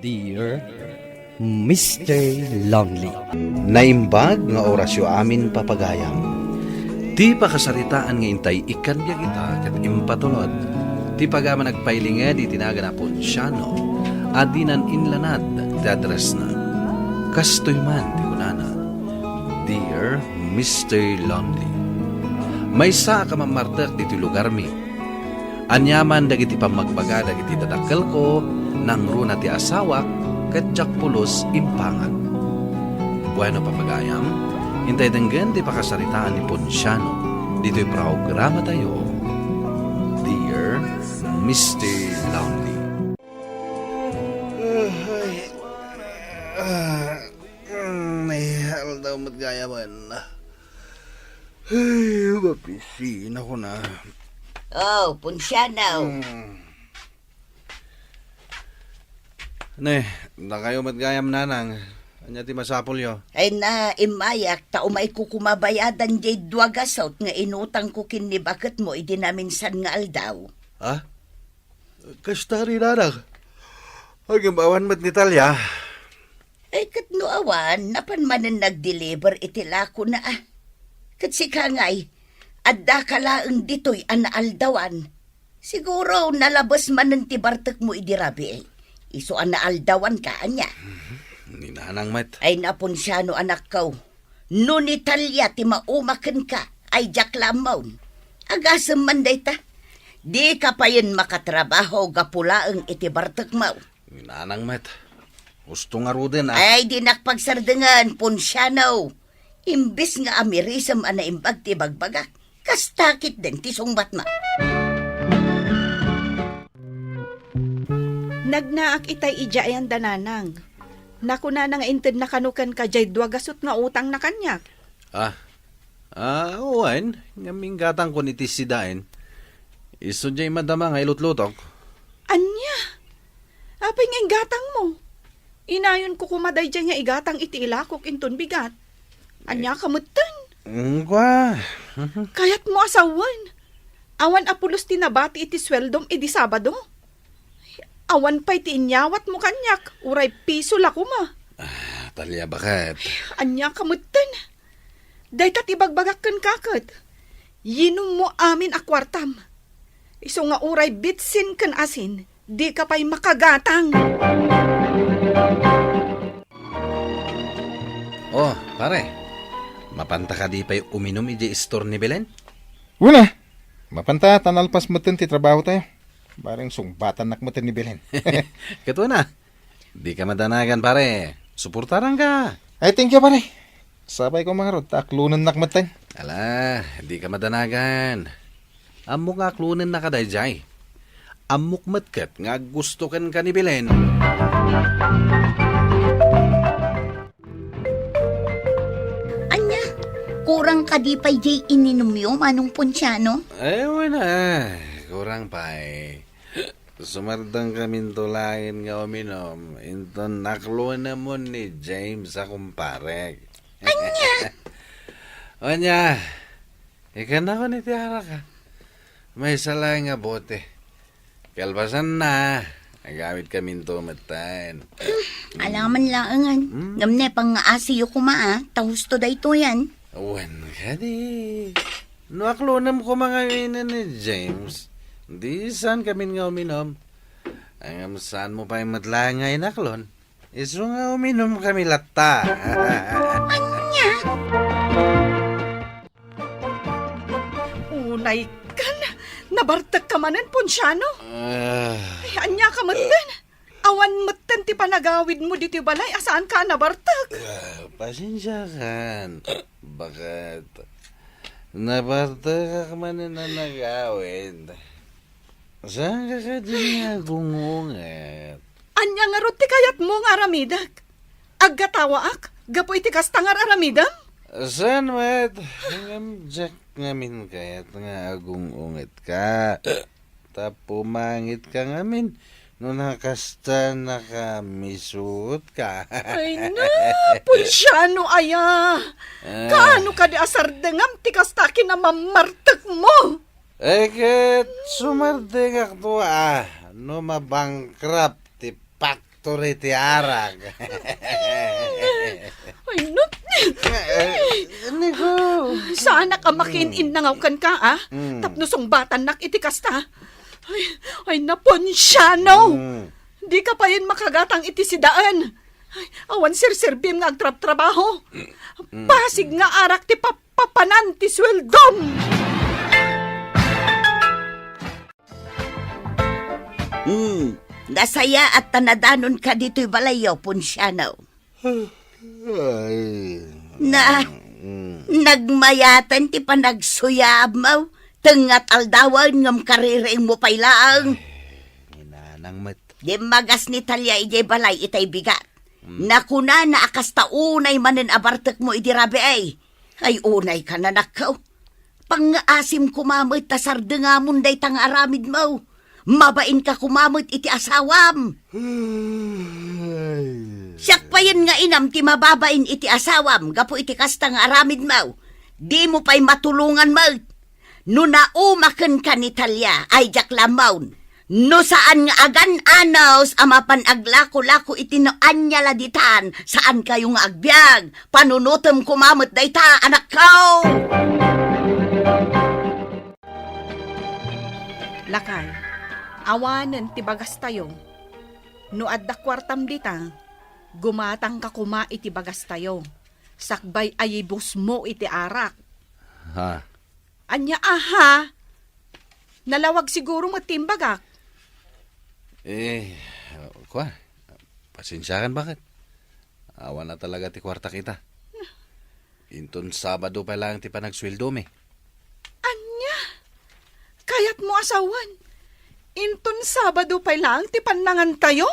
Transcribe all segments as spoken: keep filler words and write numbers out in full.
Dear Mister Lonely. Naimbag nga orasyo amin, papagayam. Ti pakasaritaan nga intay ikkan biag ita ket impatulod ti pagaman agpailinged iti nagan a Ponciano a dinan inlanad ti addressna. Kastoy man ti kunana, "Dear Mister Lonely, maysaak a mammartek ditoy lugarmi. Aniaman dagiti pammagbaga dagiti dadakkelko, nangruna ti asawak, ket diak pulos impangag." Bueno, papagayam, intay denggen ti pakasaritaan ni Ponciano ditoy programatayo, Dear Mister Lonely. Ay, ah, mm, ay, aldaw met gayamen. Ay, mapisinakon. Oh, Ponciano. Hmm. Ne, dakayo met gayam, nanang. Ania ti masapulyo? Ay na, immayak, ta umayko koma bayadan diay dua gasut nga inutangko ken ni baketmo idi naminsan nga aldaw. Ha? Kasta rin, nanang. Agim awan met ni Talia. Ay, ket no awan, napan manen nag-deliver iti lakona, a. Ket sika ngay, adda ka laeng ditoy a naaldawan. Siguro, nalabes manen ti bartekmo idi rabii. Isu a naaldawanka, ania? Mhm. Ni nanang met. Ay, na Ponciano, anakko. No ni Talia ti mauma kenka, ay diak la ammo. Agasem man dayta. Dika payen makatrabaho gapu laeng iti bartekmo. Nanang met. Husto ngaruden, a. Ay, dinak pagsardengen, Ponciano. Imbes nga amirisem a naimbag ti bagbagak, kasta ketdin ti sungbatmo. Nagnaak itay idiay a, nanang. Nakunana nga intedna kano kenka diay dua gasut nga utangna kaniak. Ah, ah, wen, ngem inggatangkon iti sidaen. Isu diay madama nga ilutlutok. Ania? Apay nga inggatangmo? Inayonko koma daydiay nga igatang iti ilakok inton bigat. Ania ka metten? Mm, kua. Kayatmo a sawen. Awan a pulos ti nabati iti sueldom idi Sabado. Awan pay ti inyawatmo kaniak, uray piso la koma. Ah, Talia, baket. Ania ka metten? Dayta ti ibagbagak kenka ket, yinummo amin a kuartam. Isu nga uray bitsin ken asin, dika pay makagatang. Oh, pare, mapanta kadi pay uminum idiay istor ni Belen? Wen a, mapanta ta nalpas metten ti trabahotayo. Bareng sungbatannak metten ni Belen. Ket wen a, dika madanagan, pare. Suportaranka. Ay, thank you, pare. Sapay koma ngarud ta aklonennak metten. Ala, dika madanagan. Ammok nga aklonennaka daydiay. Ammok met ket nga aggusto kenka ni Belen. Ania, kurang kadi pay diay ininumyo, Manong Ponciano? Ay, wen a, kurang pay. Sumardengkaminto laeng nga uminum, inton naklonemon ni James a kumparek. Ania? Ania, ikannakon iti araka. Maysa laeng nga bote. Kalpasanna, agawidkaminto metten. Alaman laengen. Hmm? Ngem ne, pangngaasiyo koma, a, ta husto daytoyen. Wen kadi. No aklonem koma ngamin ni James, di saankamin nga uminum. Ngem saanmo pay met laeng nga inaklon. Isu nga uminumkami latta. Ania? Unay kan, nabartekka manen, Ponciano? Ah. Ay, ania ka metten? Awan metten ti panagawidmo ditoy balay a saanka a nabartek. Ah, pasensiakan. Baket. Nabartekak manen a nagawid. Saanka kadi nga agung-unget? Ania ngarud ti kayatmo nga aramidek? Aggatawaak gapu iti kasta nga ar-aramidem? Saan met? Ngem diak ngamin kayat nga agung-ungetka. Ta pumangitka ngamin no nakasta nakamisuotka. Ay na, Ponciano aya! Ah. Kaano kadi a sardengam ti kasta kinamammartekmo? Eh, ket sumardengakto a no mabankrupt ti pak Turi ti arak. Ay, no. Eh, eh, Nico. Saanak a makiin-innangaw kenka, a? Mm. Tapno sungbatannak iti kasta. Ay, ay, Naponciano! Mm. Dika payen makagatang iti sidaen. Ay, awan serserbim nga agtrabtrabaho. Mm. Pasig nga arak ti pap-, papanan ti sueldom. Hmm, nasayaat ta nadanonka ditoy balayyo, Ponciano. Ay, Na, mm. nagmayaten ti panagsuyabmo. Tengngat aldawen ngem kaririingmo pay laeng. Ay, inanang met. Dimmagas ni Talia idiay balay itay bigat. Hmm. Nakunana a kasta unay manen a bartekmo idi rabii. Ay, unay ka, anakko. Pangngaasim koma met ta sardengamon dayta nga aramidmo. Mabainka koma met iti asawam. Ay. Siak payen nga inam ti mababain iti asawam gapu iti kasta nga aramidmo. Dimo pay matulongan met. No nauma kenka ni Talia, ay diak la ammo. No saan nga agan-anos a mapan aglako-lako iti no ania la ditan, saankayo nga agbiag. Panunotem koma met dayta, anakko! Lakay, awanen ti bagastayo. No adda kuartam dita, gumatangka koma iti bagastayo. Sakbay a ibusmo iti arak. Ha? Ania, aha? Nalawag siguro met ti imbagak. Eh, kua, pasensiakan, baket. Awan a talaga ti kuartak ita. Inton Sabado pay laeng ti panagsueldomi. Ania? Kayatmo a sawen? Inton Sabado pay laeng ti pannangantayo?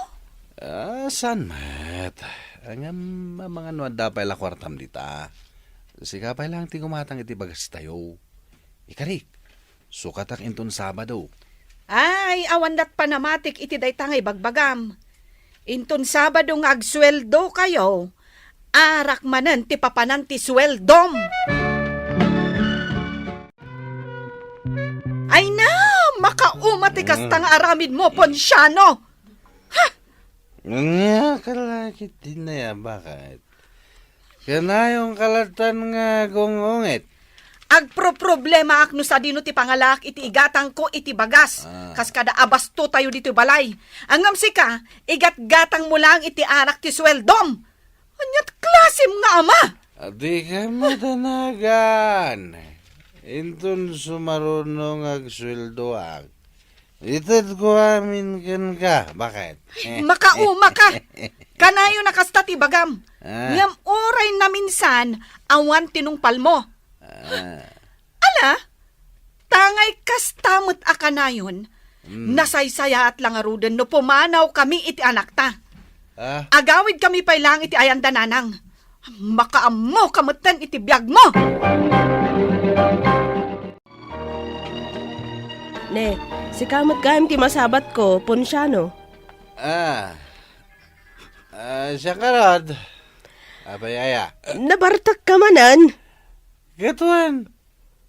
Ah, saan met? Ngem, amangan no adda pay la kuartam dita. Sika pay laeng ti gumatang iti bagastayo. Ikarik, sukatak inton Sabado. Ay, awan lat panamatik iti dayta nga ibagbagam. Inton Sabado nga agsueldokayo, arak manen ti papanan ti sueldom. Ay na, makauma ti kasta nga aramidmo, Ponciano. Ha? Ania ka la ket dinaya, baket? Kanayonka lattan nga gung-ungit. Agproproblemaak no sadino ti pangalaak iti igatangko iti bagas. Ah. Kas kada abasto tayo ditoy balay. Ngem sika, igatgatangmo laeng iti arak ti sueldom. Aniat klasem nga ama? Adika madanagan. Inton sumaruno nga agsueldoak, itedko amin kenka, baket? Makauma ka. Kanayon a kasta ti bagam. Ah. Ngem uray naminsan, awan tinungpalmo. Ah. Ala, tangay kasta met a kanayon, Mm. nasaysayaat la ngaruden no pumanawkami iti anakta. Ah? Agawidkami pay laeng iti ayanda, nanang. Makaammoka metten iti biagmo. Ne, sika met gayam ti masabatko, Ponciano. Ah. Ah, siak ngarud. Apay aya? Nabartekka manen? Ket wen,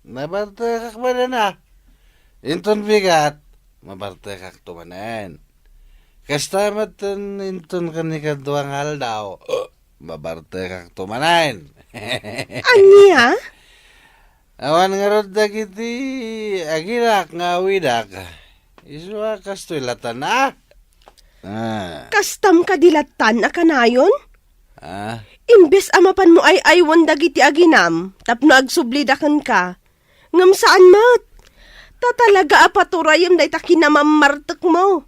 nabartekak manen a. Inton bigat, mabartekakto manen. Kasta met inton kanikadua nga aldaw, mabartekakto manen. Ania? Awan ngarud dagiti aginak nga awidak. Isu a kastoy lattan a. Ah. Kastam kadi lattan a kanayon? Ah? Imbes a mapanmo ay-aywan dagiti aginam tapno agsublida kenka, ngem saan met. Ta talaga a paturayem dayta kinamammartekmo.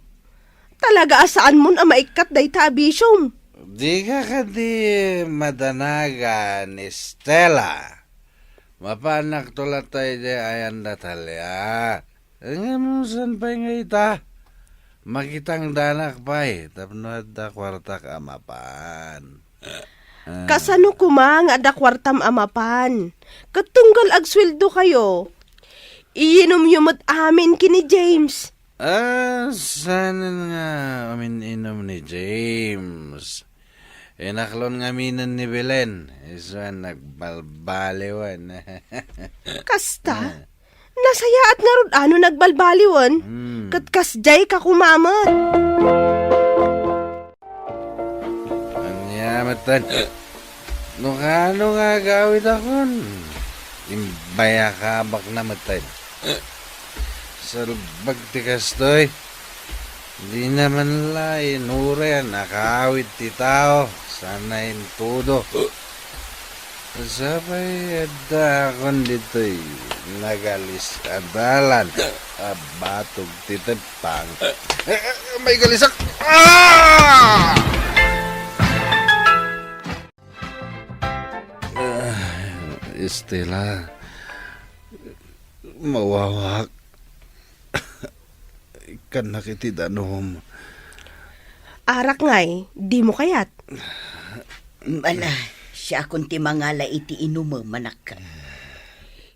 Talaga a saanmon a maikkat dayta a bisiom. Dika kadi madanagan, Estela. Mapanakto latta idiay ayanda, Talia. Ngem saan pay nga ita? Makitangdanak pay tapno adda kuartak a mapan. Ah. Kasano koma nga adda kuartam a mapan? Ket tunggal agsueldokayo, iyinomyo met amin ken ni James. Ah, saanen nga umin-inom ni James. Inaklon ngaminen ni Belen, isu a nagbalbaliwen. Kasta? Ah. Nasayaat ngarud a no nagbalbaliwen, Hmm. ket kasdiay ka koma met. Tan, no kaano nga agawidakon, imbayakabakna metten. Salbag ti kastoy. Dina man la inuray a nakaawid ti tao, sana intudo. Sapay addaakon ditoy nagalis a dalan a batog ti teppang. Eh, eh, maigalisak! Ah! Ah, Estela, mawawak. Ikkannak iti danum. Arak ngay, dimo kayat? Ala, siakon ti mangala iti inumem, anak.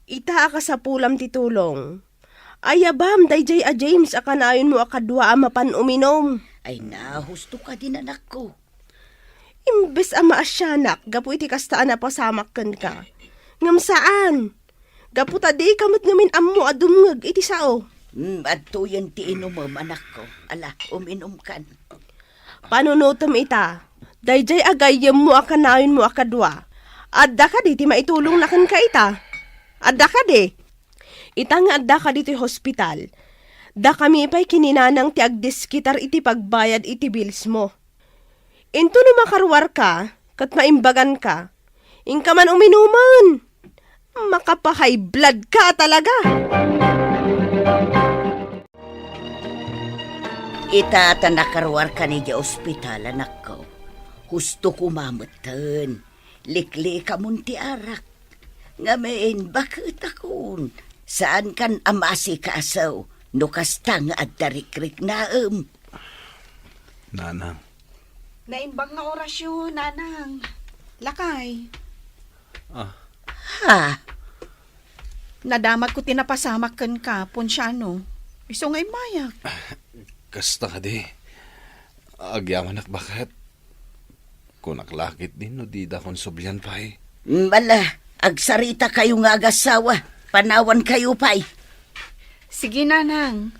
Ita a kasapulam ti tulong. Ayabam, daydiay a James a kanayonmo a kadua a mapan uminum. Ay na, husto kadi, anakko. Imbes a maasianak gapu iti kasta a napasamak kenka. Ngem saan. Gapu ta dika met ngamin ammo a dumngeg iti sao. Hmm, adtoyen ti inumem, anakko. Ala, uminumkan. Panunotem ita, daydiay a gayyemmo a kanayonmo a kadua. Adda kadi ti maitulongna kenka ita? Adda kadi? Ita nga adda kadi ti hospital, dakami pay ken ni Nanang ti agdiskitar iti pagbayad iti billsmo. Intono makaruarka ket maimbaganka, inka man uminumen. Makapa-high blood ka talaga. Ita ta nakaruarkan idiay ospital, anakko. Husto koma metten. Liklikamon ti arak. Ngamin, baketakon. Saankan a maasikaso no kasta nga adda rikriknaem. Nanang. Naimbag nga orasyon, Nanang. Lakay. Ah. Ha? Nadamagko ti napasamak kenka, Ponciano. Isu nga immayak. Kasta kadi. Agyamanak baket. Kunak la ketdi no didakon sublian pay. Ala, agsaritakayo nga agassawa. Panawankayo pay. Sige, Nanang.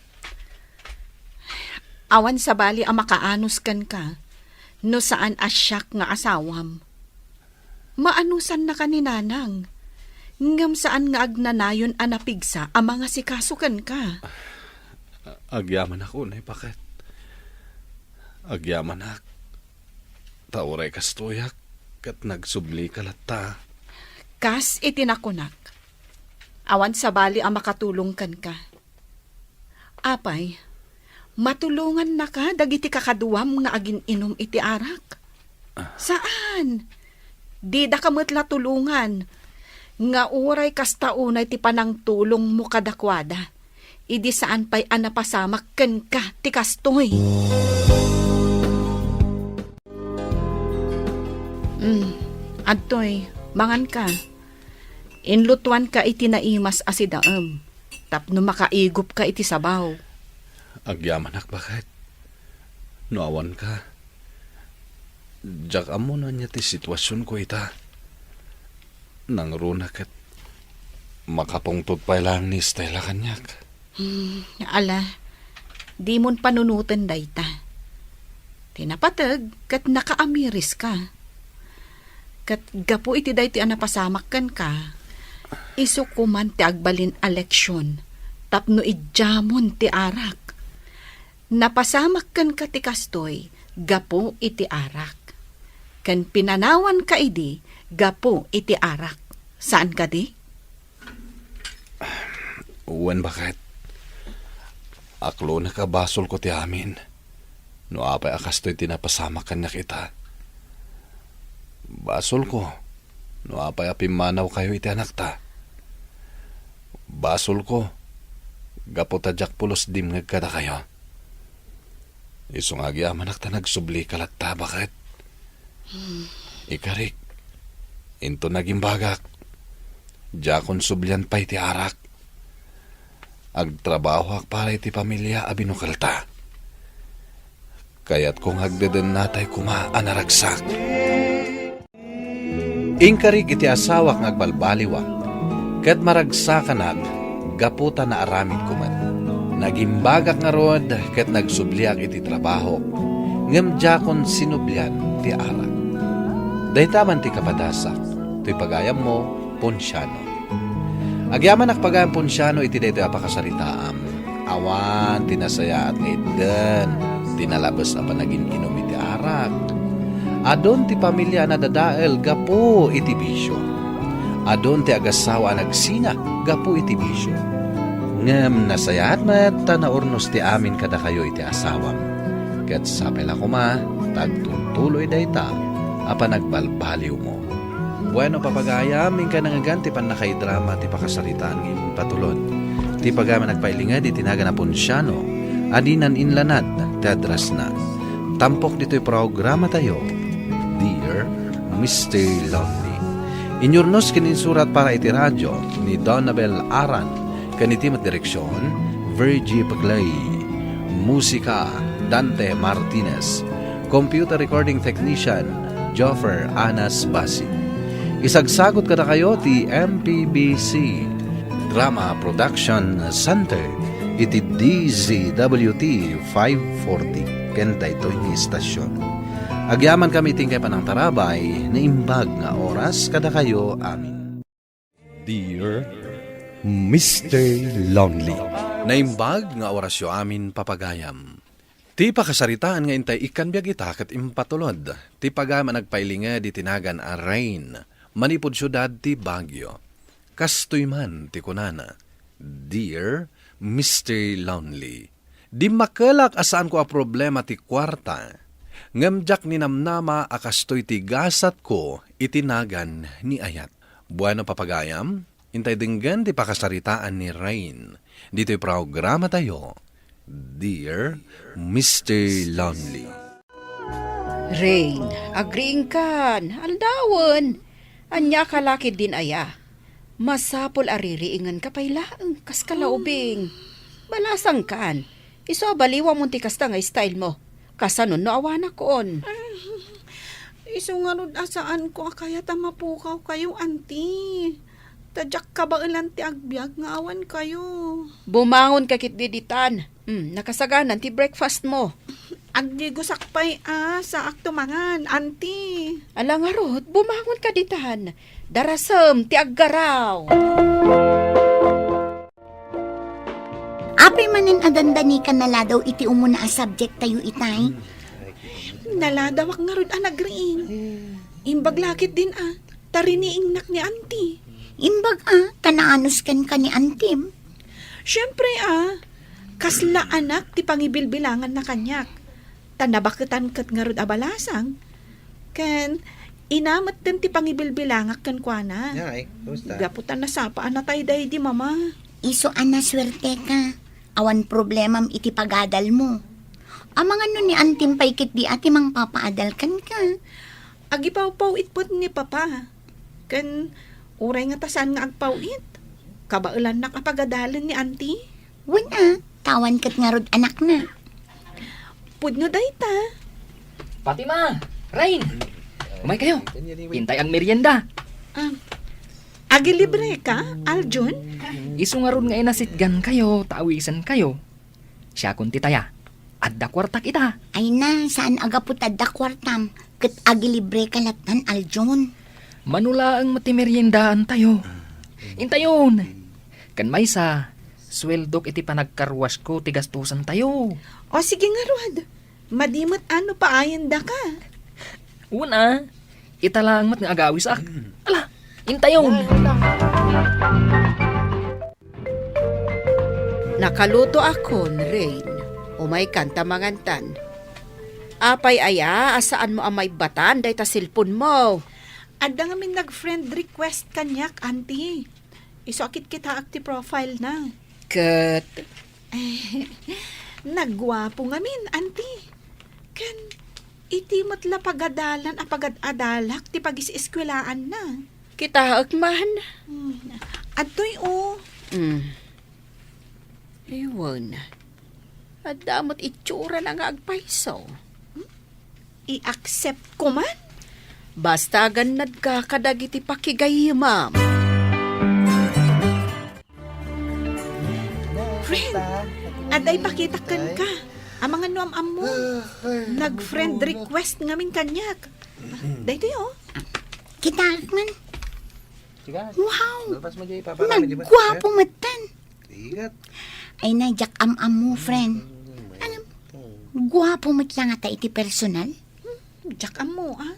Awan sabali a makaanus kenka no saan a siak nga asawam. Maanusannaka ni Nanang, ngem saan nga agnanayon a napigsa a mangasikaso kenka. Agyamanak unay, baket. Agyamanak. Ta uray kastoyak, ket nagsublika latta. Kas iti nakunak, awan sabali a makatulong kenka. Apay, matulongannaka dagiti kakaduam nga agin-inum iti arak? Ah. Saan? Didaka met la tulongan, nga uray kasta unay ti panangtulongmo kadakuada, idi saan pay a napasamak kenka ti kastoy. Mm, adtoy, manganka. Inlutuanka iti naimas a sidaem, tapno makaigupka iti sabaw. Agyamanak, baket. No awanka, diak ammo no ania ti situasionko ita. Nangruna ket makapungtot pay laeng ni Estela kaniak. Hmm, ala, dimon panunoten dayta. Ti napateg ket nakaamiriska. Ket gapu iti daytoy a napasamak kenka, isu koman ti agbalin a leksion tapno idiamon ti arak. Napasamak kenka ti kastoy gapu iti arak. Ken pinanawanka idi gapu iti arak. Saan kadi? Wen, baket. Aklonek a basolko ti amin. No apay a kastoy ti napasamak kaniak ita. Basolko no apay a pimmanawkayo iti anakta. Basolko gapu ta diak pulos dimngeg kadakayo. Isu nga agyamanak ta nagsublika latta, baket. Ikarik, inton nagimbagak, diakon sublian pay ti arak. Agtrabahoak para iti pamilia a binukelta. Kayatko nga agdedennatay koma a naragsak. Inkarik iti asawak nga agbalbaliwak, ket maragsakanak gapu ta naaramidko met. Nagimbagak ngarud ket nagsubliak iti trabahok, ngem diakon sinublian ti arak. Dayta man ti kapadasak, toy pagayammo, Ponciano. Agyamanak pagayam Ponciano iti daytoy a pakasaritaam. Awan ti nasayaat nga itden ti nalabes a panagin-inum iti arak. Adun ti pamilia a nadadael gapu iti bisio. Adun ti agassawa a nagsina gapu iti bisio. Ngem nasayaat met ta naurnos ti amin kadakayo iti asawam. Ket sapay la koma ta agtultuloy dayta a panagbalbaliwmo. Bueno, papagayam, inka nangngegan ti pannakaidrama ti pakasaritaan nga impatulod. Ti pagayam a nagpailinged iti nagan a Ponciano a dinan inlanad ti addressna. Tampok ditoy programatayo, Dear Mister Lonely. Inyurnos ken insurat para iti radio ni Donabel Aran ken iti met direksion, Virgie Peclay. Musika, Dante Martinez. Computer recording technician, Joffer Anas Basi. Isagsagot kadakayo ti M P B C Drama Production Center iti D Z W T five forty ken daytoy nga istasyon. Agyamankami iti inkay panangtarabay, naimbag nga oras kadakayo amin. Dear Mister Lonely. Naimbag nga orasyo amin, papagayam. Ti pakasaritaan nga intay ikkan biag ita ket impatulod ti pagayam a nagpailinged iti nagan a Rain, manipud siudad ti Baguio. Kastoy man ti kunana, Dear Mister Lonely, dimmakelak a saanko a problema ti kuarta, ngem diak ninamnama a kastoy ti gasatko iti nagan ni ayat. Bueno, papagayam, intay denggen ti pakasaritaan ni Rain ditoy programatayo, Dear Mister Lonely. Rain, agriingkan, aldawen. Ania ka la ketdin aya? Masapul a ririingenka pay laeng, kas kalaubing. Balasangkan. Isu a baliwamon ti kasta nga style mo. Kasano no awanakon? Isu ngarud a saanko a kayat a mapukawkayo, anti. Ta diak kabaelan ti agbiag nga awan kayo. Bumangon ka ketdi ditan. Hmm, nakasaganan ti breakfast mo. Agdigosak pay a, saak tumangan, anti. Ala ngarud, bumangon ka ditan. Darasem ti aggaraw. Apay manen a dandani ka naladaw iti umuna a subject tayo itay? Naladawak ngarud a nagriing. Imbag la ketdin a, ta riniingnak ni anti. Imbag a, ta naanus kenka ni antim. Siempre a, kasla anak ti pangibilbilanganna kaniak. Ta nabaketan ket ngarud a balasang. Ken ina metten ti pangibilbilangak kenkuana. Ay, kumusta? Gapu ta nasapa a natay daydi mama. Isu a nasuerteka. Awan problemam iti pagadalmo. Amangan no ni antim pay ketdi a ti mangpapaadal kenka. Agipawpaw-it met ni papa. Ken uray nga ta saan nga agpaw-it, kabaelannak a pagadalen ni anti. Wen a, ta awan ket ngarud anakna. Pudno dayta. Fatima! Rain! Umaykayo. Intay agmerienda. Ah, agilibre ka, Aljun? Isu ngarud nga inasitgan kayo, ta awisen kayo. Siakon ti taya. Adda kuartak ita. Ay na, saan a gapu ta adda kuartam, ket agilibre ka lattan, Aljun. Mano laeng met ti meriendaan tayo. Intayon! Ken maysa, sueldok iti panagkarwasko ti gastusan tayo. O, sige ngarud. Madi met a no paayendaka. Wen a, ita laeng met nga agawisak. Ala, intayon! Nakalutoakon, Rain. Umaykan ta mangantan. Apay aya a saanmo a maibbatan dayta cellphone mo? Adda ngamin nag-friend request kaniak, anti. Isu a kitkitaak ti profile na. Ket? Nagguapo ngamin, anti. Ken iti met la pagadalan a pagad-adalak ti pagis-eskuelaanna. Kitaek man. Hmm. Adtoy, o. Hmm. Ewan. Adda met itsurana nga agpayso. I-accept ko man. Basta agannadka kadagiti pakigayyemam. Friend, adda ipakitak kenka. Amangan no am-ammo. Nag-friend request ngamin kaniak. Daytoy, o. Kitaek man. Siga. Wow! Nagguapo metten. Igat. Ay na, diak am-ammo, friend. Alam, guapo met la ngata iti personal. Hmm, diak ammo, ah.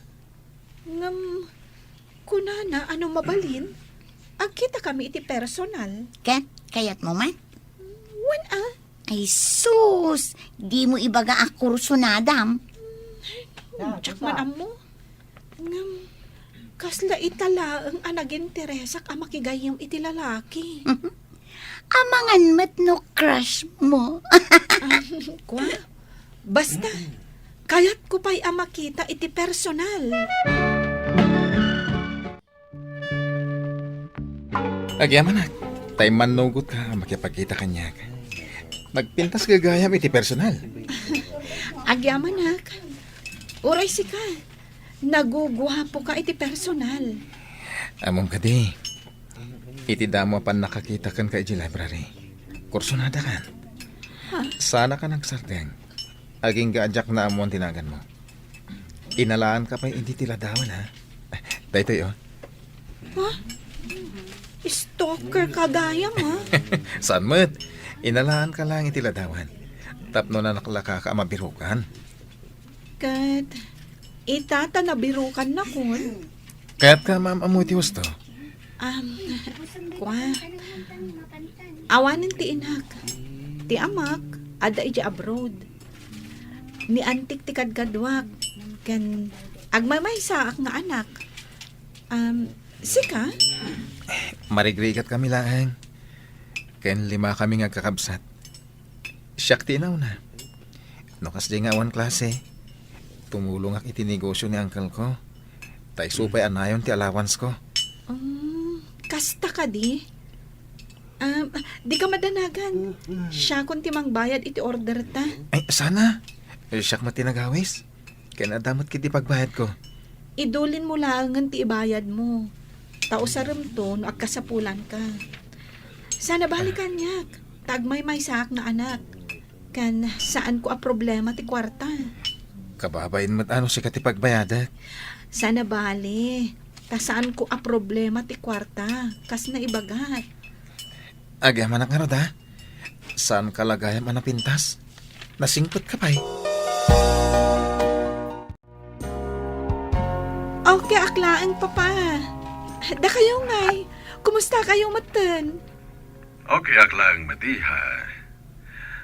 Ngem, kunana a no mabalin, agkitakami iti personal. Ket, kayatmo man? Wen, ah. Ay sus, dimo ibaga a kursunadam. Diak man ammo. Ngem, kasla ita laeng a naginteresak a makigayyem iti lalaki. Amangan met no crush mo. Ah, kua? Basta, kayatko pay a makita iti personal. Agyamanak, ta immannugotka a makipagkita kaniak. Nagpintas gagayam iti personal. Agyamanak, uray sika, naguguapoka iti personal. Ammom kadi, iti damo a pannakakita kenka iti library, kursunadakan. Ha? Saanaka nagsardeng. Agingga a diak naammuan ti naganmo. Inalaanka pay idi ti ladawan, ha? Daytoy, oh. Ha? Stalker ka gayam, ha? Saan met? Inalaanka lang iti ladawan. Tapno nanaklakaka a mabirukan. Ket ita ta nabirukannakon. Kayatka a maam-ammo iti husto? Um, kua. Awanen ti inak. Ti amak, adda idiay abroad. Ni antik ti kadkaduak. Ken agmaymaysaak nga anak. Um, sika? Marigrigat kami laeng. Ken lima kami nga agkakabsat. Siak ti inauna. No kasdiay nga awan klase, tumulongak iti negosio ni uncle ko. Ta isu pay a nayon ti allowance ko. Um, kasta kadi? Um, di ka madanagan. Siakon ti mangbayad iti order ta. Ay, sana. Eh, siak met ti nagawis. Ken adda met ketdi pagbayadko. Idulin mo laengen ti ibayad mo. Ta usarem to no agkasapulanka. Sana bali kaniak, ta agmaymaysaak nga anak. Ken saanko a problema ti kuarta. Kababain met a no sika ti pagbayadek. Sana bali, ta saanko a problema ti kuarta, kas naibagak. Agyamanak ngarud, a? Saanka la gayam a napintas? Nasingpetka pay? Okay ak laeng, Papa. Dakayo ngay, kumusta kayo metten? Okay ak laeng met, iha.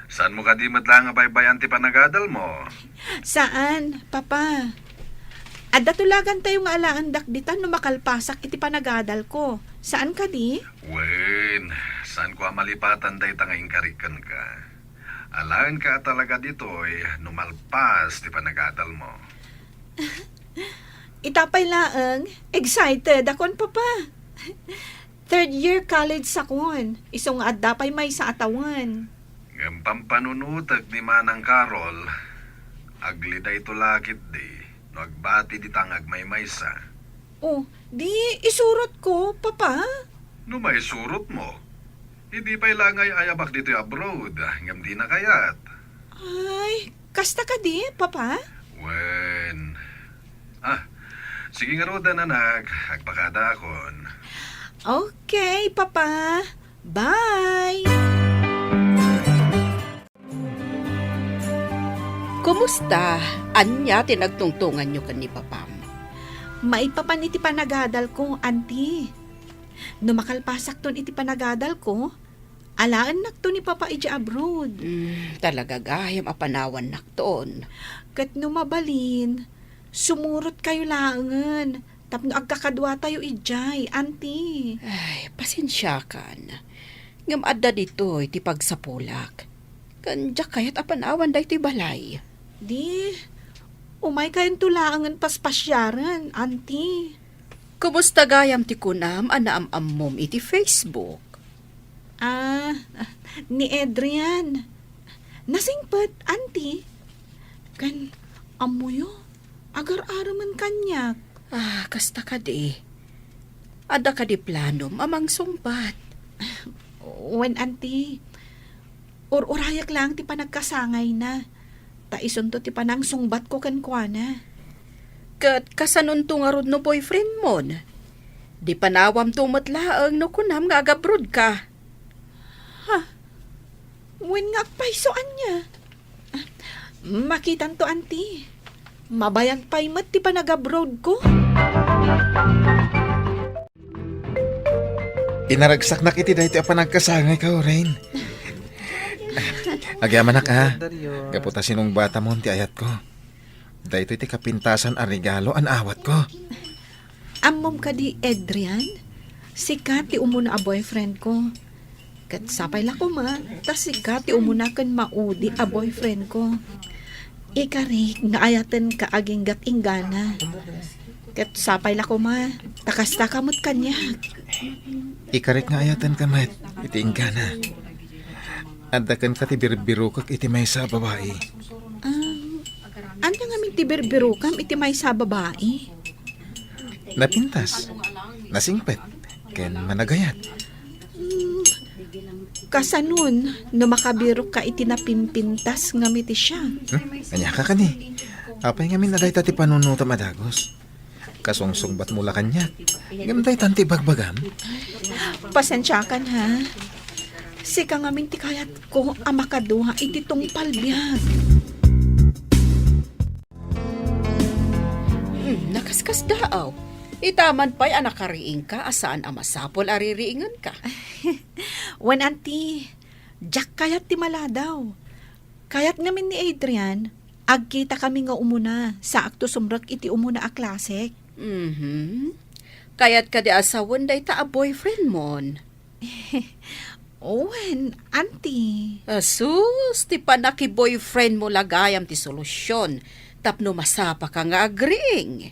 Saanmo kadi met laeng a baybay-an ti panagadal mo? Saan, Papa. Adda tulagantayo nga alaendak ditan no makalpasak iti panagadal ko. Saan kadi? Wen, saanko a malipatan dayta nga inkarik kenka. Alaenka a talaga ditoy no malpas ti panagadal mo. Ita pay laeng, excited akon, Papa. Third year college sakon, isu nga adda pay maysa a tawen. Ngem pampanunotek ni Manang Carol, aglidayto la ketdi no agbati dita nga agmaymaysa. Oh, di isurotko, Papa? No maisurotmo, idi pay la nga ay-ayabak ditoy abroad, ngem dina kayat. Ay, kasta kadi, Papa? Wen. Ah, sige ngaruden, anak, agpakadaakon. Okay, Papa. Bye! Kumusta? Ania ti nagtungtonganyo ken ni Papam? Maipapan iti panagadal ko, Auntie. No makalpasakton iti panagadal ko, alaennak to ni Papa iti abroad. Mm, talaga gayam a panawannakton. Ket no mabalin, sumurot kayo laengen tapno agkakaduatayo idiay, Auntie. Ay, pasensiakan. Ngem adda ditoy ti pagsapulak. Ken diak kayat a panawan daytoy balay. Di, umay kayonto laengen paspasiaren, Auntie. Kumusta gayam ti kunam a naam-ammom iti Facebook? Ah, ni Adrian. Nasingpet, Auntie. Ken, ammoyo, agar-aremen kaniak. Ah, kasta kadi. Adda kadi planom a mangsungbat? Wen, Auntie. Ur-urayak lang ti panagkasangayna. Ta isunto ti panangsungbatko kenkuana. Ket kasanonto ngarud no boyfriend mon? Di panawamto met laeng no kunam nga agabroad ka. Ha? Wen nga agpayso ania? Ah, makitanto, anti. Mabayag pay met ti panagabroad ko. Inaragsaknak iti daytoy a panagkasangay, Kaurin. Agyamanak, ha? Gapu ta sinungbatamon ti ayatko. Daytoy ti kapintasan a regalo a naawatko. Ammom kadi, Adrian? Sika ti umuna a boyfriend ko. Ket sapay la koma, ta sika ti umuna ken maudi a boyfriend ko. Ikarik nga ayatenka aginggat inggana. Ket sapay la koma, ta kastaka met kaniak. Ikarik nga ayatenka met iti inggana. Adda kenka ti birbirokek iti maysa a babai. Ah, ania ngamin ti birbirokam iti maysa a babai? Napintas, nasingpet, ken managayat. Hmm, kasanon no makabirokka iti napimpintas ngem iti siak? Hmm? Ania ka kadi? Apay ngamin a dayta ti panunotam a dagus? Kasungsungbatmo la kaniak. Ngem daytan ti ibagbagam? Pasensiakan, ha? Sika ngamin ti kayatko a makadua iti tungpal biag. Hmm, nakaskasdaaw. Ita man pay a nakariingka a saan a masapul a ririingenka. Wen, anti, diak kayat ti maladaw. Kayat ngamin ni Adrian, agkitakami nga umuna, saakto sumrek iti umuna a klasek. Mhm. Kayat kadi a sawen dayta a boyfriend mon? Wen, anti. Asus, ti panakiboyfriend mo la gayam ti solusion tapno masapaka nga agriing.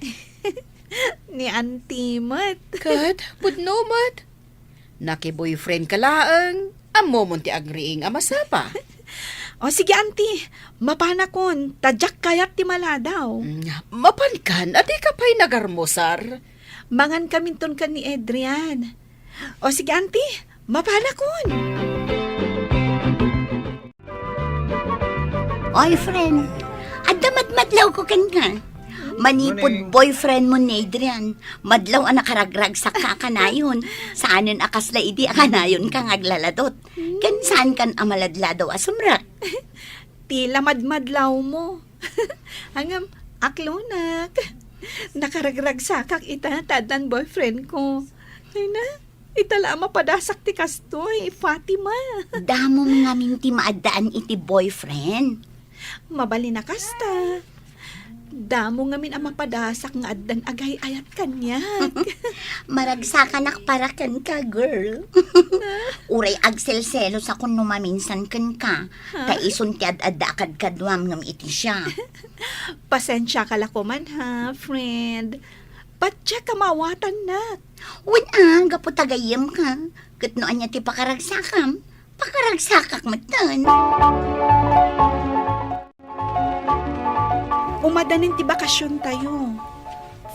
Ni anti met. Ket, pudno met. Nakiboyfriend ka laeng, ammomon ti agriing a masapa. O sige, anti, mapanakon, ta diak kayat ti maladaw. Mm, mapankan, a dika pay nagarmusar. Mangankaminton ken ni Adrian. O sige, anti, mapanakon. Oy, friend, adda madmadlawko kenka. Manipud boyfriend mo ni Adrian, madlaw a nakaragragsakka a kanayon. Saanen a kasla idi a kanayonka nga aglaladot. Ken saankan a maladladaw a sumrek. Ti la madmadlawmo. Ngem, aklonak. Nakaragragsakak ita ta addan boyfriend ko. Ay na, ita la a mapadasak ti kastoy, Fatima. Damo ngamin ti maaddaan iti boyfriend. Mabalin a kasta. Damo ngamin a mapadasak nga addan agay-ayat kaniak. Maragsakanak para kenka, girl. Uray agselselosakon no maminsan kenka. Ha? Ta isun ti ad-adda a kadkaduam ngem iti siak. Pasensiaka la koman, ha, friend. Patiek a maawatannak. Wen a, gapu ta gayyemka. Ket no ania ti pakaragsakam, pakaragsakak metten. Umadanin ti bakasiontayo.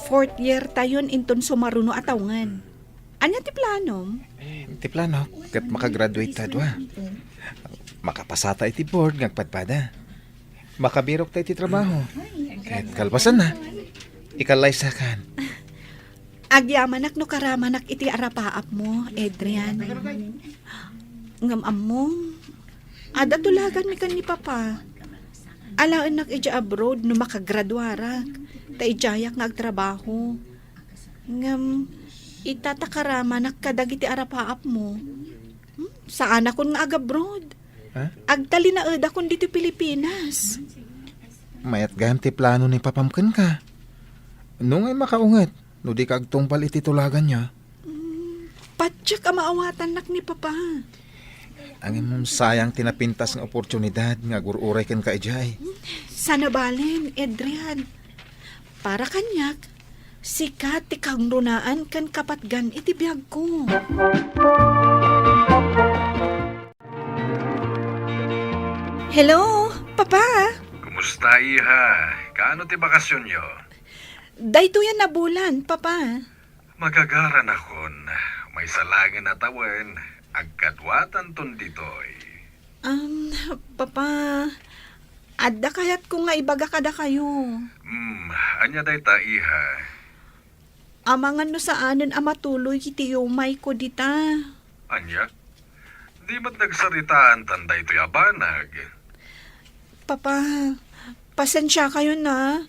Fourth year tayon inton sumaruno a tawngen. Ania ti planom? Ti plano, ket makagraduate ta dua. Makapasata iti board nga agpadpada. Makabirok ta iti trabaho. Ket kalpasanna, ikallaysakan. Agyamanak no karamanak iti arapaapmo, Adrian. Ngem ammom, adda tulaganmi ken ni Papa. Alaennak idiay abroad no makagraduarak, ta idiayak nga agtrabaho. Ngem, ita ta karamanak kadagiti arapaapmo. Hmm? Saanakon nga agabroad. Ha? Agtalinaedakon ditoy Pilipinas. Mayat gayam ti plano ni Papam kenka. No ngay makaunget, no dika agtungpal iti tulaganyo. Hmm, patiek a maawatannak ni Papa. Ngem sayang ti napintas nga oportunidad nga agur-uray kenka idiay. Saan a balen, Adrian. Para kaniak, sika ti kangrunaan ken kapatgan iti biagko. Hello, Papa? Kumusta, iha? Kaano ti bakasionyo? Daytoy a nabulan, Papa. Magagaranakon, maysa laengen a tawen, agkaduatanton ditoy. Um, Papa, Adda kayatko nga ibaga kadakayo. Hmm, ania dayta, iha? Amangan no saanen a matuloy iti yumayko dita. Ania? Di met nagsaritaantan daytoy a banag? Papa, pasensiakayon a.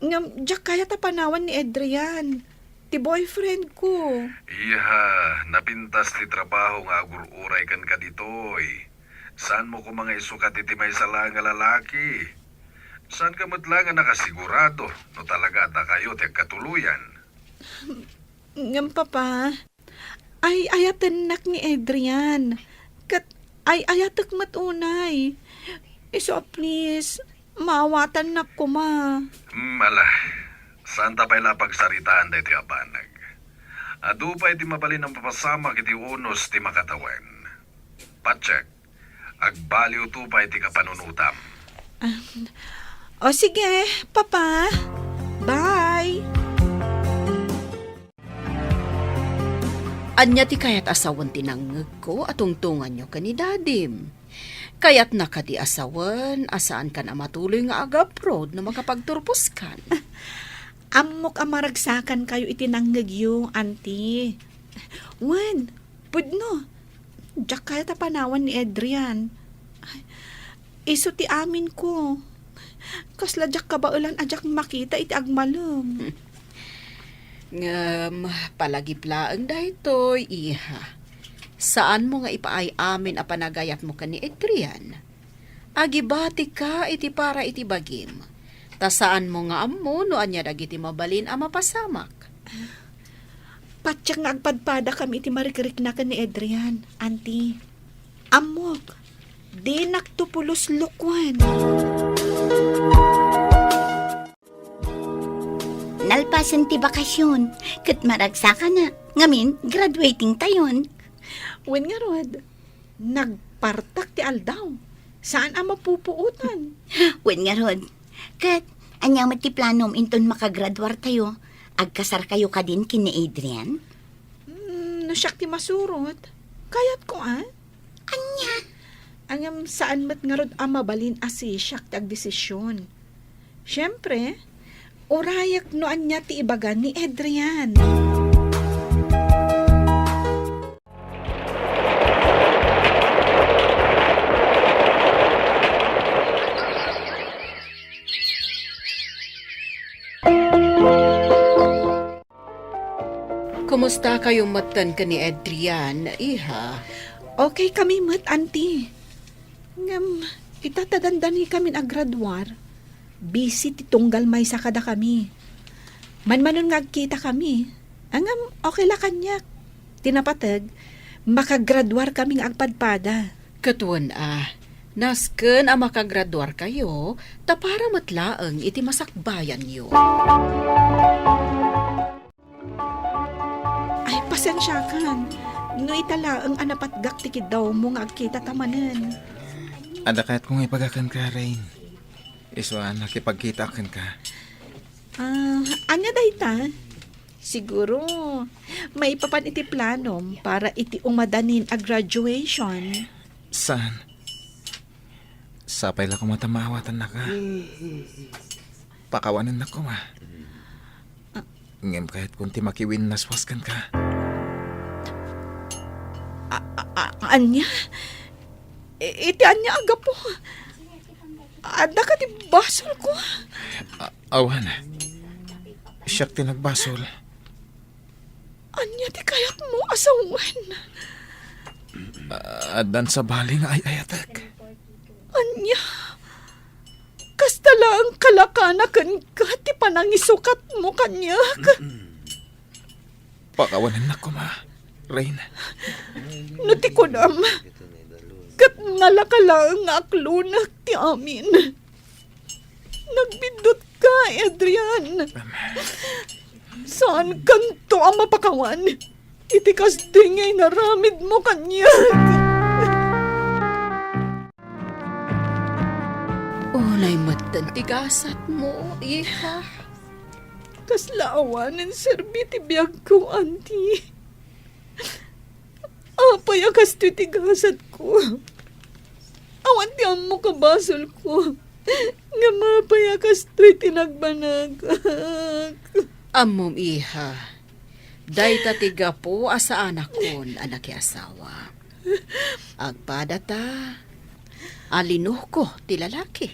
Ngem, diak kayat a panawan ni Adrian, ti boyfriend ko. Iha, napintas ti trabaho nga agur-uray kenka ditoy. Saanmo koma nga isukat iti maysa laeng a lalaki. Saanka met laeng a nakasigurado no talaga a dakayo ti agkatuloyan. Ngem, Papa, ay-ayatennak ni Adrian. Ket ay-ayatek met unay. Isu a please, maawatannak koma. Hmm, ala. Saanta pay la a pagsaritaan daytoy a banag. Adu pay ti mabalin a mapasamak iti unos ti makatawen. Patsek, agbaliwto pay ti kapanunotam. Ah, o sige, Papa. Bye. Ania ti kayat a sawen ti nangngegko a tungtunganyo ken ni Dadim? Kayatna kadi a sawen a saankan a matuloy nga agabroad no makapagturposkan? Ammok a maragsakankayo iti nangngegyo, Auntie. Wen, pudno. Diak kayat a panawan ni Adrian. Ay, isu ti aminko. Kasla diak kabaelan a diak makita iti agmalem. Ngem, palagip laeng daytoy, iha. Saanmo nga ipaay amin a panagayatmo ken ni Adrian. Agibatika iti para iti bagim, ta saanmo nga ammo no ania dagiti mabalin a mapasamak. Patiek nga agpadpadakami iti marikrikna ken ni Adrian, Auntie. Ammok, dinakto pulos lokoen. Nalpasen ti bakasion, ket maragsakana, ngamin, graduating tayon. Wen ngarud, nagpartak ti aldaw. Saan a mapupuotan. Wen ngarud, ket ania met ti planom inton makagraduar tayo? Agkasar kayo kadin ken ni Adrian? Hmm, no siak ti masurot, kayatko, a? Ania? Ngem saan met ngarud a mabalin a sisiak ti agdesisyon. Siempre, urayek no ania ti ibaga ni Adrian. Kumustakayo metten ken ni Adrian, iha? Okay kami met, Auntie. Ngem, ita ta dandanikamin a graduar, busy ti tunggal maysa kadakami. Manmanon nga agkitakami, ngem okay la kaniak. Ti napateg, makagraduarkami nga agpadpada. Ket wen a, nasken a makagraduarkayo, ta para met laeng iti masakbayanyo. Ay, pasensiakan. No ita laeng a napatgak ti kiddawmo nga agkitata manen. Adda kayatko nga ibaga kenka, Rain. Isu a nakipagkitaak kenka. Ah, ania dayta? Siguro, maipapan iti planom para iti umadanin a graduation. Saan? Sapay la koma ta maawatannaka. Pakawanennak koma. Ngem kayatkon ti makiwinnaswas kenka. A-, a-, a-, ania? I-, iti ania a gapu? Adda kadi basolko? A-, awan. Siak ti nagbasol. Ania ti kayatmo a sawen? A-, addan sabali nga ay-ayatek. Ania? Kasta laeng kalakana kenka ti panangisukatmo kaniak. Pakawanennak koma, Rain. No ti kunam, ket nalaka laeng nga aklonek ti amin. Nagbiddutka, Adrian. Saankanto a mapakawan iti kasdi nga inaramidmo kaniak. Unay metten ti gasatmo, iha. Kasla awanen serbi ti biagko, Auntie. Apay a kastoy ti gasatko? Awan ti ammok a basolko. Ngem apay a kastoy ti nagbanagak? Ammom, iha, dayta ti gapu a saanakon a nakiasawa. Agpada ta, alinoko ti lalaki.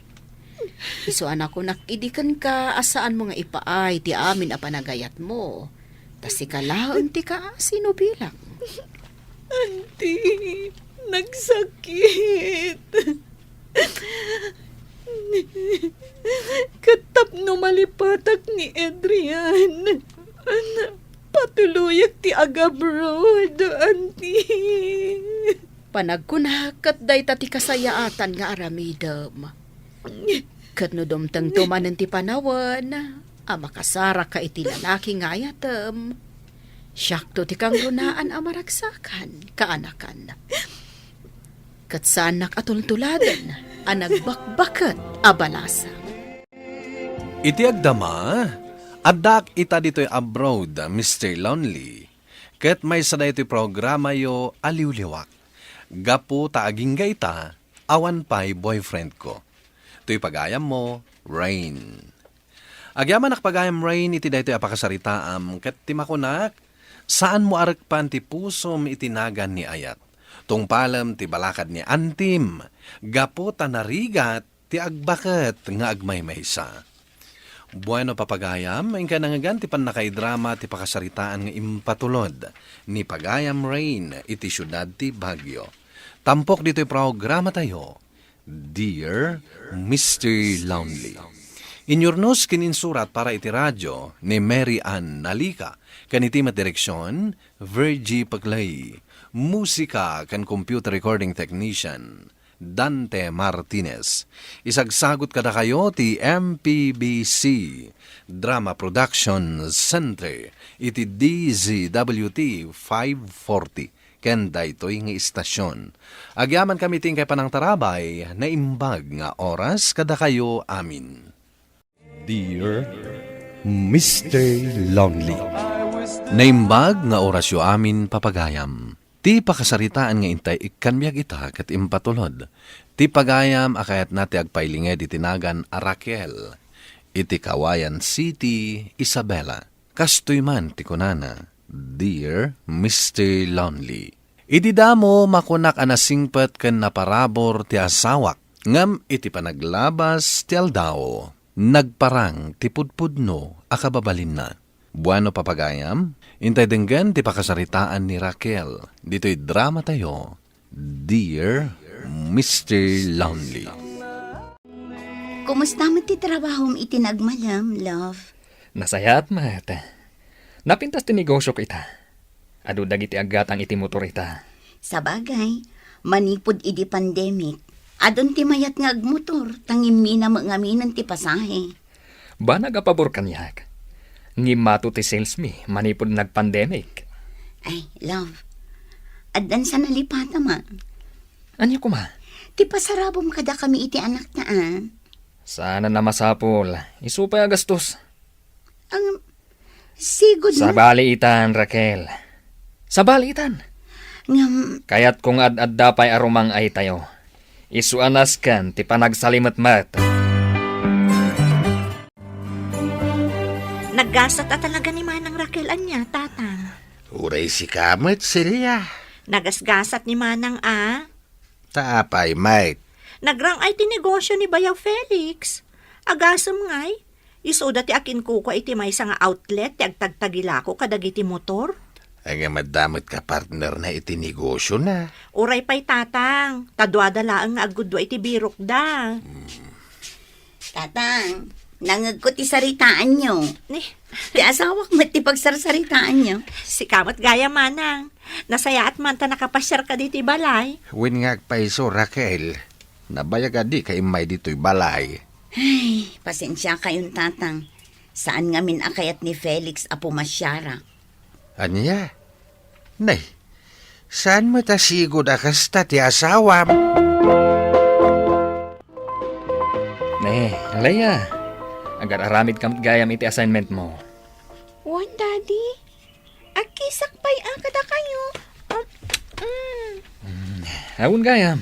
Isu a nakunak idi kenka a saanmo nga ipaay ti amin a panagayatmo. Ta sika laeng ti kaasinubilang. Anti, nagsakit. Ket tapno malipatak ni Adrian, patuloyak ti agabroad, anti. Panagkunak ket dayta ti kasayaatan nga aramidem. Ket no dumtengto manen ti panawen a makasarakka iti lalaki nga ayatem, siakto ti kangrunaan a maragsakan, kaanakan. Ket saannak a tultuladen a nagbakbaket a balasang. Iti agdama, addaak ita ditoy abroad, Mister Lonely. Ket maysa daytoy programayo a liwliwak. Gapu ta agingga ita, awan pay boyfriend ko. Toy pagayammo, Rain. Agyamanak pagayam, Rain, iti daytoy a pakasaritaam, ket ti makunak, saanmo a rekpan ti pusom iti nagan ni ayat. Tungpalem ti balakad ni antim, gapu ta narigat ti agbaket nga agmaymaysa. Bueno, papagayam, inka nangngegan ti pannakaidrama ti pakasaritaan nga impatulod ni pagayam Rain iti siudad ti Baguio. Tampok ditoy programatayo, Dear Mister Lonely. Inyurnos ken insurat para iti radio ni Mary Ann Nalica, ken iti met direksion, Virgie Paclay. Musika ken computer recording technician, Dante Martinez. Isagsagut kadakayo ti M P B C Drama Production Center iti D Z W T five forty ken daytoy nga istasyon. Agyamankami ti inkay panangtarabay, naimbag nga oras kadakayo amin. Dear Mister Lonely. Naimbag nga orasyo amin, papagayam. Ti pakasaritaan nga intay ikkan biag ita ket impatulod. Ti pagayam a kayatna ti agpailinged iti nagan a Raquel iti Cauayan City, Isabela. Kastoy man ti kunana, Dear Mister Lonely. Idi damo, makunak a nasingpet ken naparabur ti asawak, ngem iti panaglabas ti aldaw, nagparang ti pudpudno a kababalinna. Bueno, papagayam, intay denggen ti pakasaritaan ni Raquel ditoy dramatayo, Dear Mister Lonely. Kumusta met ti trabahom iti nagmalem, love? Nasayaat met. Napintas ti negosiok ita. Adu dagiti aggatang iti motor ita. Sabagay, manipud idi pandemic, adun ti mayat nga agmotor, ta ngimmina met ngaminen ti pasahe. Banag a pabor kaniak. Ngimmato ti sales mi manipud nagpandemic. Ay, love, addan sa nalipata man. Ania koma? Ti pasarabom kadakami iti anakta, a. Saan a masapul. Isu pay a gastos. Ang sigud na. Sabali itan, Raquel. Sabali itan. Ngam. Kayatko nga ad-adda pay a rumang-ay tayo. Isu a nasken ti panagsalimetmet. Naggasat a talaga ni Manang Raquel ania, Tatang. Uray sika met, Celia. Nagasgasat ni Manang a. Ta apay met? Nagrang-ay ti negosyo ni Bayaw Felix. Agasem ngay, isuda ti akinkukua iti maysa nga outlet ti agtagtagilako kadagiti motor. Ay nga madamot ka partner na iti negosyo na. Uray pay, Tatang, ta duada laeng nga aggudua iti birokda. Hmm. Tatang, nangegko ti saritaanyo. Ni? Ti asawak met ti pagsarsaritaanyo. Sika met gayam, Manang. Nasayaat man ta nakapasiarka ditoy balay. Wen nga agpayso, Raquel. Nabayag a dika immay ditoy balay. Ay, pasensiakayon, Tatang. Saan ngamin a kayat ni Felix a pumasiarak. Ania? Nay, saan met a sigud a kasta ti asawam? Ne, Leia, agar-aramid ka met gayam iti assignment mo. Wen, Daddy. Agkisak pay a kadakayo. Um, mm. Mm, awan gayam.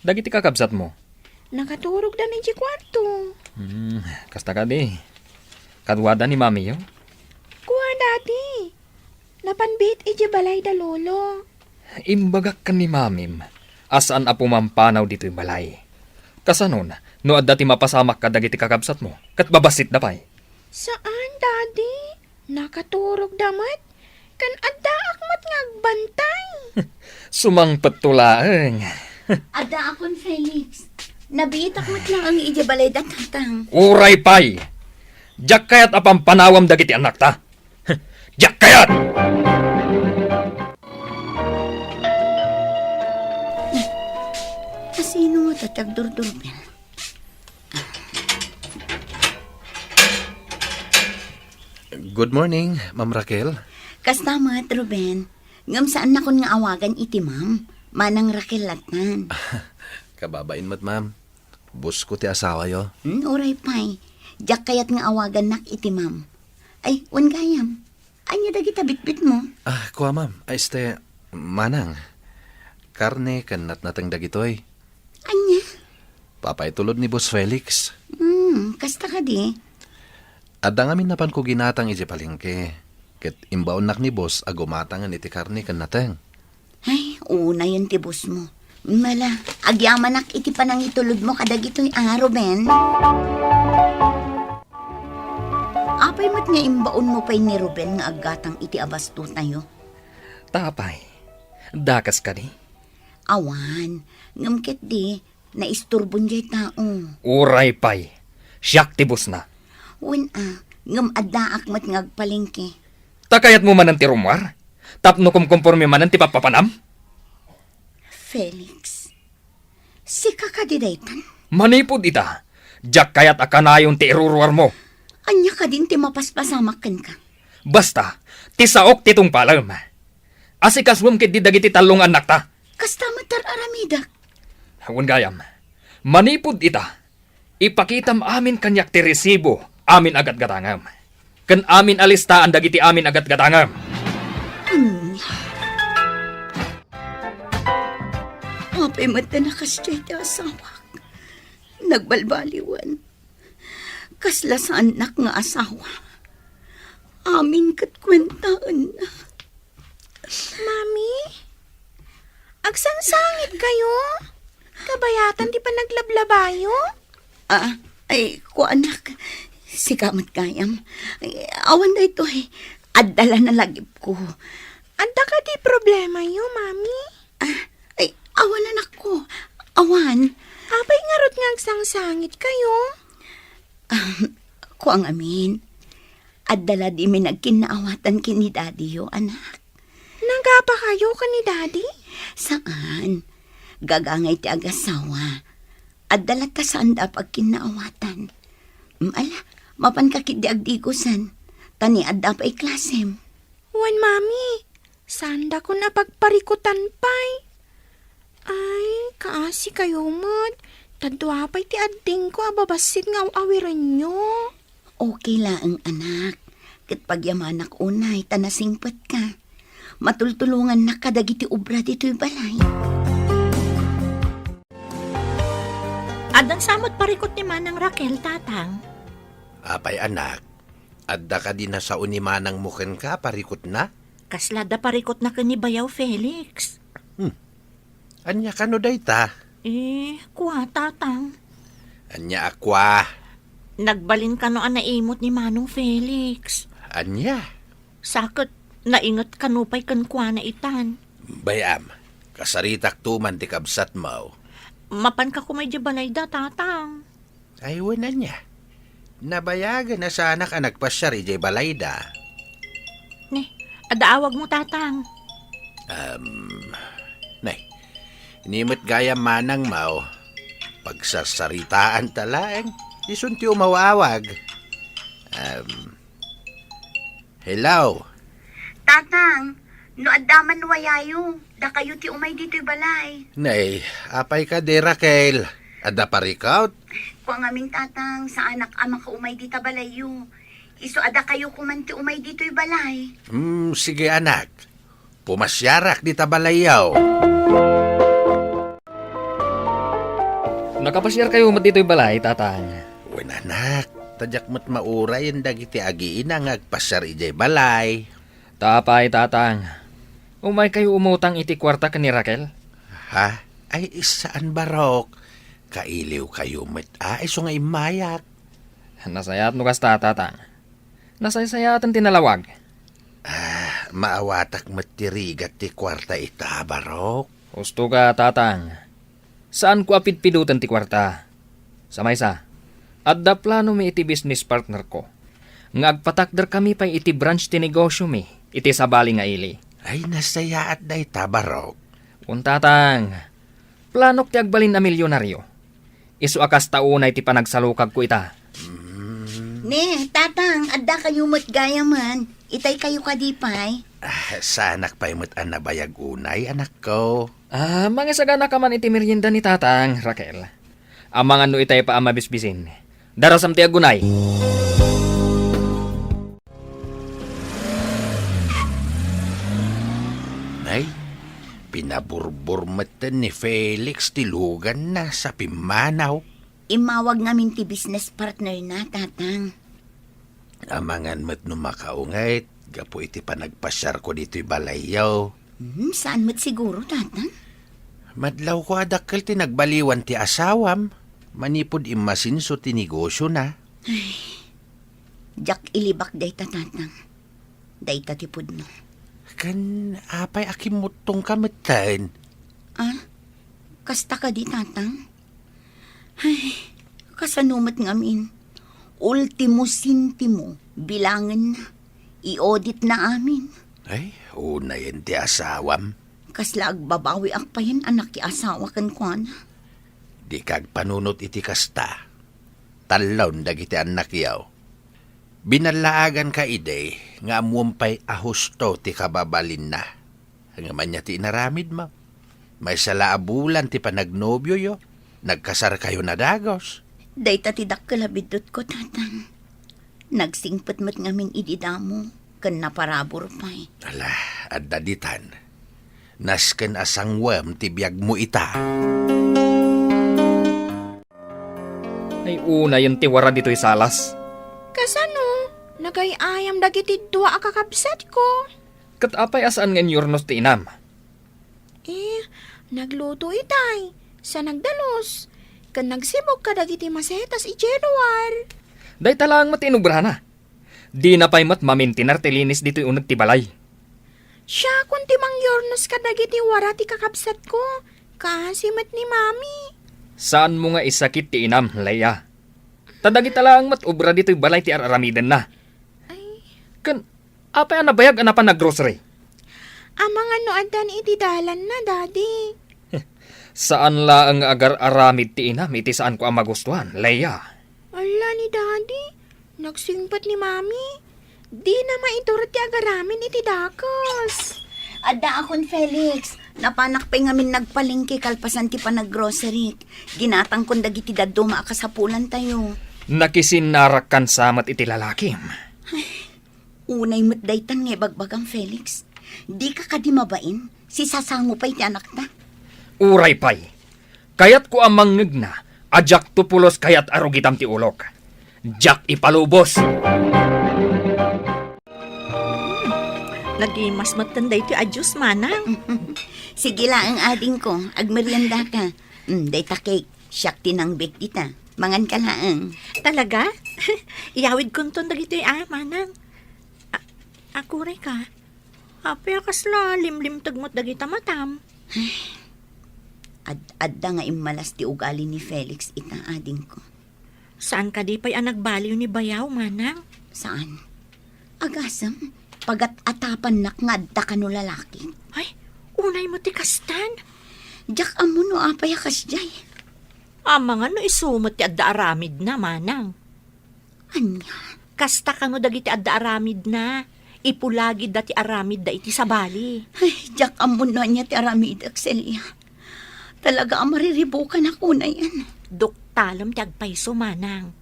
Dagiti kakabsat mo. Nakaturogdan idiay kuarto. Hmm, kasta kadi. Kaduada ni mamiyo? Kua, Daddy. Napan biit idiay balay da Lolo. Imbagak ken ni mamim a saan a pumampanaw ditoy balay. Kasanon, no adda ti mapasamak kadagiti kakabsatmo, ket babassitda pay? Saan, Daddy. Nakaturogda met. Ken addaak met nga agbantay. Sumangpetto laeng. Addaakon, Felix. Nabiitak met laeng idiay balay da Tatang. Uray pay! Diak kayat a pampanawam dagiti annakta. Diak kayat! Asino nga ti agdurdurpel? Good morning, Ma'am Raquel. Kasta met, Ruben. Ngem saannakon nga awagan iti ma'am. Manang Raquel lattan. Kababain met, ma'am. Boss ko ti asawayo. Hmm, uray pay. Diak kayat nga awagannak iti ma'am. Ay, wen gayam. Ania dagita bitbitmo? Ah, kua, ma'am. Ay, este, manang. Karne ken natnateng dagitoy. Ania? Papaitulod ni Boss Felix. Hmm, kasta kadi? Adda ngamin napanko ginatang idiay palengke. Ket imbaonnak ni Boss a gumatangen iti karne ken nateng. Ay, unayen ti boss mo. Mala, agyamanak iti panangitulodmo kadagitoy a, Ruben. Apay met nga imbaonmo pay ni Ruben nga aggatang iti abastotayo? Tapay, dakes kadi? Awan, ngem ketdi, naisturbon diay tao. Uray pay, siak ti bossna. Wen a, ngem addaak met nga agpalengke. Ta kayatmo manen ti rummuar? Tapno kumkomporme manen ti pappapanam? Felix, sika kadi daytan? Manipud ita, diak kayat a kanayon ti iruruarmo. Ania kadin ti mapaspasamak kenka? Basta, ti saok ti tungpalem. Asikasuem ketdi dagiti tallo nga annakta. Kasta met ti ar-aramidek. Wen gayam, manipud ita, ipakitam amin kaniak ti resibo amin a gatgatangem, ken amin a listaan dagiti amin a gatgatangem. Ania? Apay met ti nakasdiay ti asawak? Nagbalbaliwen. Kasla saannak nga asawa. Amin ket kuentaenna. Mami, agsangsangit kayo? Kabayatan ti panaglablabayo? Ah, ay, kuanak. Sika met gayam. Ay, awan daytoy. Adda la nalagipko. Adda kadi problemayo, Mami? Ah, ay, awan, anakko. Awan. Apay ngarud nga agsangsangit kayo? Ah, kua ngamin. Adda la dimi nagkinnaawatan ken ni Daddy-yo, anak. Nagapa kayo ken ni Daddy? Saan. Gagangay ti agasawa. Adda latta saanda a pagkinnaawatan. Mm, ala, mapanka ketdi agdigusan. Ta ni adda pay klasem. Wen, Mami, saandakon a pagparikutan pay. Ay, kaasi kayo met. Ta dua pay ti addingko a babassit nga aw-awirenyo. Okay laeng, anak. Ket pagyamanak unay ta nasingpetka. Matultulongannak kadagiti obra ditoy balay. Addan sa met parikut ni Manang Raquel, Tatang? Apay, anak, adda kadi nasao ni manangmo kenka a parikutna? Kasla adda parikutna ken ni Bayaw Felix. Hmm. Ania kano dayta? Eh, kua, Tatang. Ania a kua? Nagbalin kano a naimut ni Manong Felix. Ania? Sa ket nainget kano pay kenkuana itan. Bay-am, kasaritakto man ti kabsatmo. Mapanka koma idiay balayda, Tatang. Ay, wen ania. Nabayagen a saanak a nagpasiar idiay balayda. Ne, adda awagmo, Tatang. Um, nay, ni met gayam manangmo, pagsarsaritaanta laeng, isun ti umaw-awag. Um, Hello. Tatang, no adda man wayayo, dakayo ti umay ditoy balay. Nay, apay kadi, Raquel? Adda parikut? Kua ngamin, Tatang, saanak a makaumay dita balayyo. Isu a dakayo koman ti umay ditoy balay. Hmm, sige, anak. Pumasiarak dita balayyo. Nakapasiarkayo met ditoy balay, Tatang? Wen, anak, ta diak met maurayen dagiti agiina nga agpasiar idiay balay. Ta apay, Tatang? Umaykayo umutang iti kuarta ken ni Raquel? Ha? Ay, saan, Barok. Kailiwkayo met a, isu nga immayak. Nasayaat no kasta, Tatang. Nasaysayaaten ti nalawag. Ah, maawatak met ti rigat ti kuarta ita, Barok. Husto ka, Tatang. Saanko a pidpidoten ti kuarta. Sa maysa, adda planomi iti business partnerko nga agpatakderkami pay iti branch ti negosiomi iti sabali nga ili. Ay, nasayaat dayta, Barok. Wen, Tatang, planok ti agbalin a milionario. Isu a kasta unay ti panagsalukagko ita. Ne, Tatang, adda kayo met gayamen. Itay kayo kadi pay? Ah, saanak pay met a nabayag unay, anakko. Ah, mangisaganaka man iti merienda ni Tatang, Raquel. Amangan no itay pa a mabisbisin. Darasam ti agunay. Nay, pinaburbor metten ni Felix ti luganna sa pimmanaw. Immawag ngamin ti business partner na, Tatang. Amangan met no makaunget gapu iti panagpasiarko ditoy balayyo. Hmm, saan met siguro, Tatang? Madlawko a dakkel ti nagbaliwan ti asawam manipud immasinso ti negosiona. Diak ilibak dayta, Tatang. Dayta ti pudno. Ken apay a kimmuttongka metten? Ah, kasta kadi, Tatang? Ay, kasano met ngamin? Ultimo sentimo, bilangenna. I-auditna amin. Ay, unayen ti asawam. Kasla agbabawiak payen a nakiasawa kenkuana. Dika agpanunot iti kasta. Tallon dagiti annakyo. Binallaaganka idi nga ammuem pay a husto ti kababalinna. Ngem ania ti inaramidmo? Maysa la a bulan ti panagnobioyo, nagkasarkayo a dagus. Dayta ti dakkel a biddutko, Tatang. Nagsingpet met ngamin idi damo, ken naparabur pay. Ala, adda ditan. Nasken a sangwem ti biagmo ita. Ay, unayen ti wara ditoy salas. Kasano? Nagay-ayam dagiti dua a kakabsatko. Ket apay a saan nga inyurnos ti inam? Eh, nagluto itay, sa nagdalus, ken nagsibog kadagiti masetas idiay luar. Dayta laeng met ti inubrana. Dina pay met mamintinar ti linis ditoy uneg ti balay. Siakon ti mangyurnos kadagiti wara ti kakabsatko, kaasi met ni Mami. Saanmo nga isakit ti inam, Leia. Ta dagita laeng met obra ditoy balay ti ar-aramidenna. Ay. Ken, apay a nabayag a napan naggrocery? Amangan no adda ni iti dalanna, Daddy. Saan laeng nga agar-aramid ti inam iti saanko a magustuhan, Leia. Ala ni Daddy, nagsingpet ni Mami. Dina maitur ti agaramid iti dagus. Addaakon, Felix. Napanak pay ngamin nagpalengke kalpasan ti panaggrocery. Ginatangkon dagiti dadduma a kasapulantayo. Nakisinnarakkan sa met iti lalakim. Unay met daytan nga ibagbagam, Felix. Dika kadi mabain? Sisasango pay ti anakta. Uray pay. Kayatko a mangngegna a diakto pulos kayat a rugitam ti ulok. Diak ipalubos. Nagimas metten daytoy a juice, Manang. Sige laeng, adingko, agmeriendaka. Mm, dayta cake, siak ti nangbet dita. Manganka laeng. Talaga? Iyawidkonton dagitoy a, Manang. A-, aguray ka. Apay a kasla limlimteg met dagita matam? Ad-, adda nga immalas ti ugali ni Felix ita, adingko. Saan kadi pay a nagbaliw ni Bayaw, Manang? Saan? Agasem, pagat-atapannak nga adda kano lalaki. Ay, unay met ti kastan. Diak ammo no apay a kasdiay. Amangan no isu met ti adda aramidna, Manang. Ania? Kasta kano dagiti adda aramidna. Ipulagidda ti aramidda iti sabali. Ay, diak ammo no ania ti aramidek, Celia. Talaga a mariribukan ako na yan. Duktalem ti agpayso, Manang.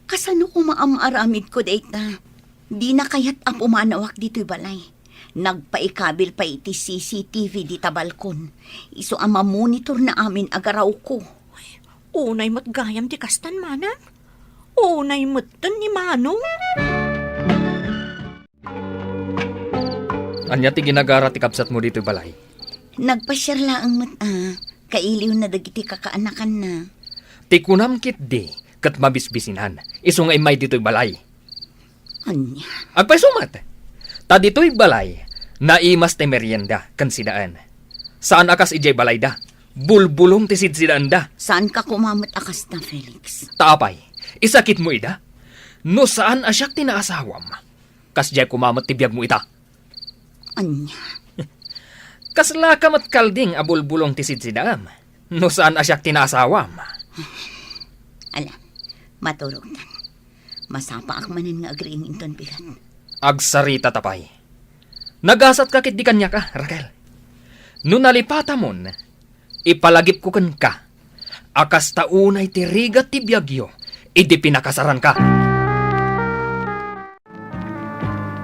Kasano koma a maaramidko dayta? Dina kayat a pumanawak ditoy balay. Nagpaikabil pay iti C C T V dita balkon. Isu a mamonitor na amin a garawko. Unay met gayam ti kastan, manang. Unay metten ni Manong. Ania ti ginagara ti kabsatmo ditoy balay? Nagpasiar laeng met a, kailiwna dagiti kakaanakanna. Ti kunam ketdi ket mabisbisinan, isu nga immay ditoy balay. Ania? Agpayso met. Ta ditoy balay, naimas ti merienda ken sidaen. Saan a kas idiay balayda. Bulbulong ti sidsidaenda. Saanka koma met a kasta, Felix? Ta apay, isakitmo ida? No saan a siak ti naasawam, kasdiay koma met ti biagmo ita. Ania? Kaslaka met kalding a bulbulong ti sidsidaem, no saan a siak ti naasawam. Ala, maturogtan. Masapaak manen nga agriing inton bigat. Agsarita ta pay. Nagasatka ketdi kaniak a, Raquel. No nalipatamon, ipalagipko kenka a kasta unay ti rigat ti biagyo idi pinakasaranka.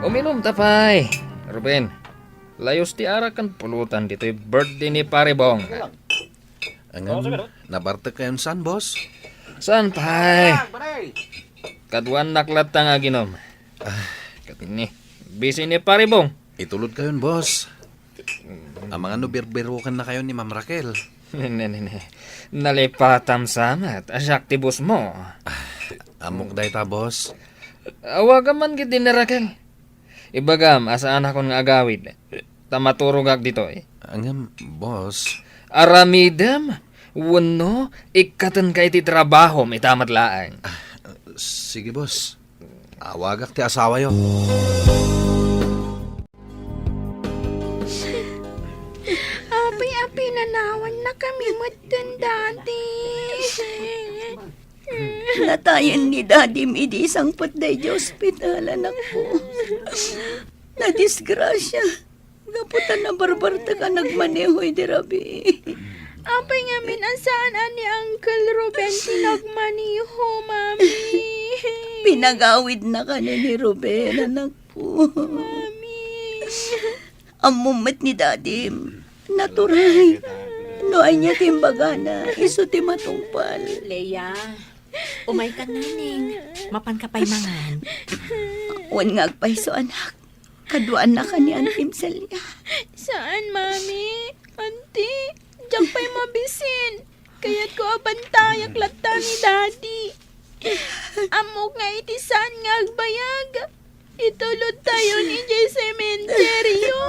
Uminom ta pay, Ruben. Layus ti arak ken pulutan ditoy birthday ni Pare Bong. Ngem, nabartek kayon saan, boss? Saan pay? Kaduannak latta nga aginom. Ah. Ket ni, busy ni Pare Bong. Itulod kayon, boss. Amangan no birbirokenna kayon ni Ma'am Raquel. Ne, ne, ne. Nalipatam sa met a siak ti boss mo. Ah, ammok dayta, boss. Awagam man ketdi ni Raquel. Ibagam a saanakon nga agawid, ta maturogak ditoy. Ngem, boss. Aramidem wenno ikkatenka iti trabahom ita met laeng. Ah, sige, boss. Awagak ti asawayo. Apay a pinanawannakami metten dati. Natayen ni Dadim idi sangpet daydiay ospital, anakko. Nadisgrasia. Gapu ta nabarbartek a nagmaneho idi rabii. Apay ngamin a saan a ni Uncle Ruben ti nagmaneho, Mami? Pinagawidna kano ni Ruben, anakko. Mami. Ammom met ni Dadim. Naturay. No ania ti imbagana, isu ti matungpal. Leia, umayka, naneng. Mapanka pay mangan. Wen nga agpayso, anak. Kaduaannaka ni Antim Celia. Saan, Mami? Anti, diak pay mabisin. Kayatko a bantayak latta ni Daddy. Ammok nga iti saan nga agbayag, itulodtayon idiay sementeryo.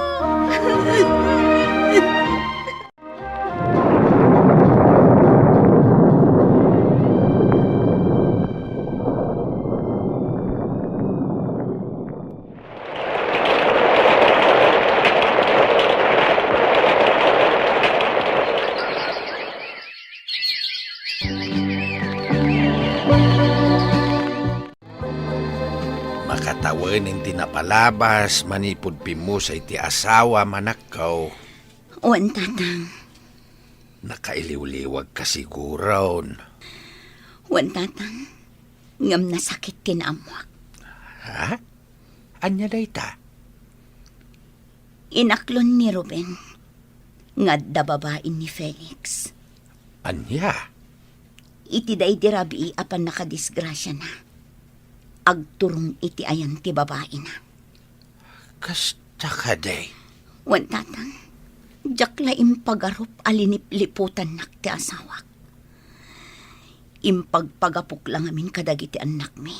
Makatawen ti napalabas manipud pimmusay ti asawam, anakko. Wen, Tatang. Nakailiwliwagka siguron. Wen, Tatang. Ngem nasakit ti naammuak. Ha? Ania dayta? Inaklon ni Ruben nga adda babain ni Felix. Ania? Iti daydi rabii a pannakadisgrasiana, agturong iti ayan ti babaina. Kasta kadi? Wen, Tatang, diak la impagarup a linipliputannak ti asawak. Impagpagapok la ngamin kadagiti annakmi.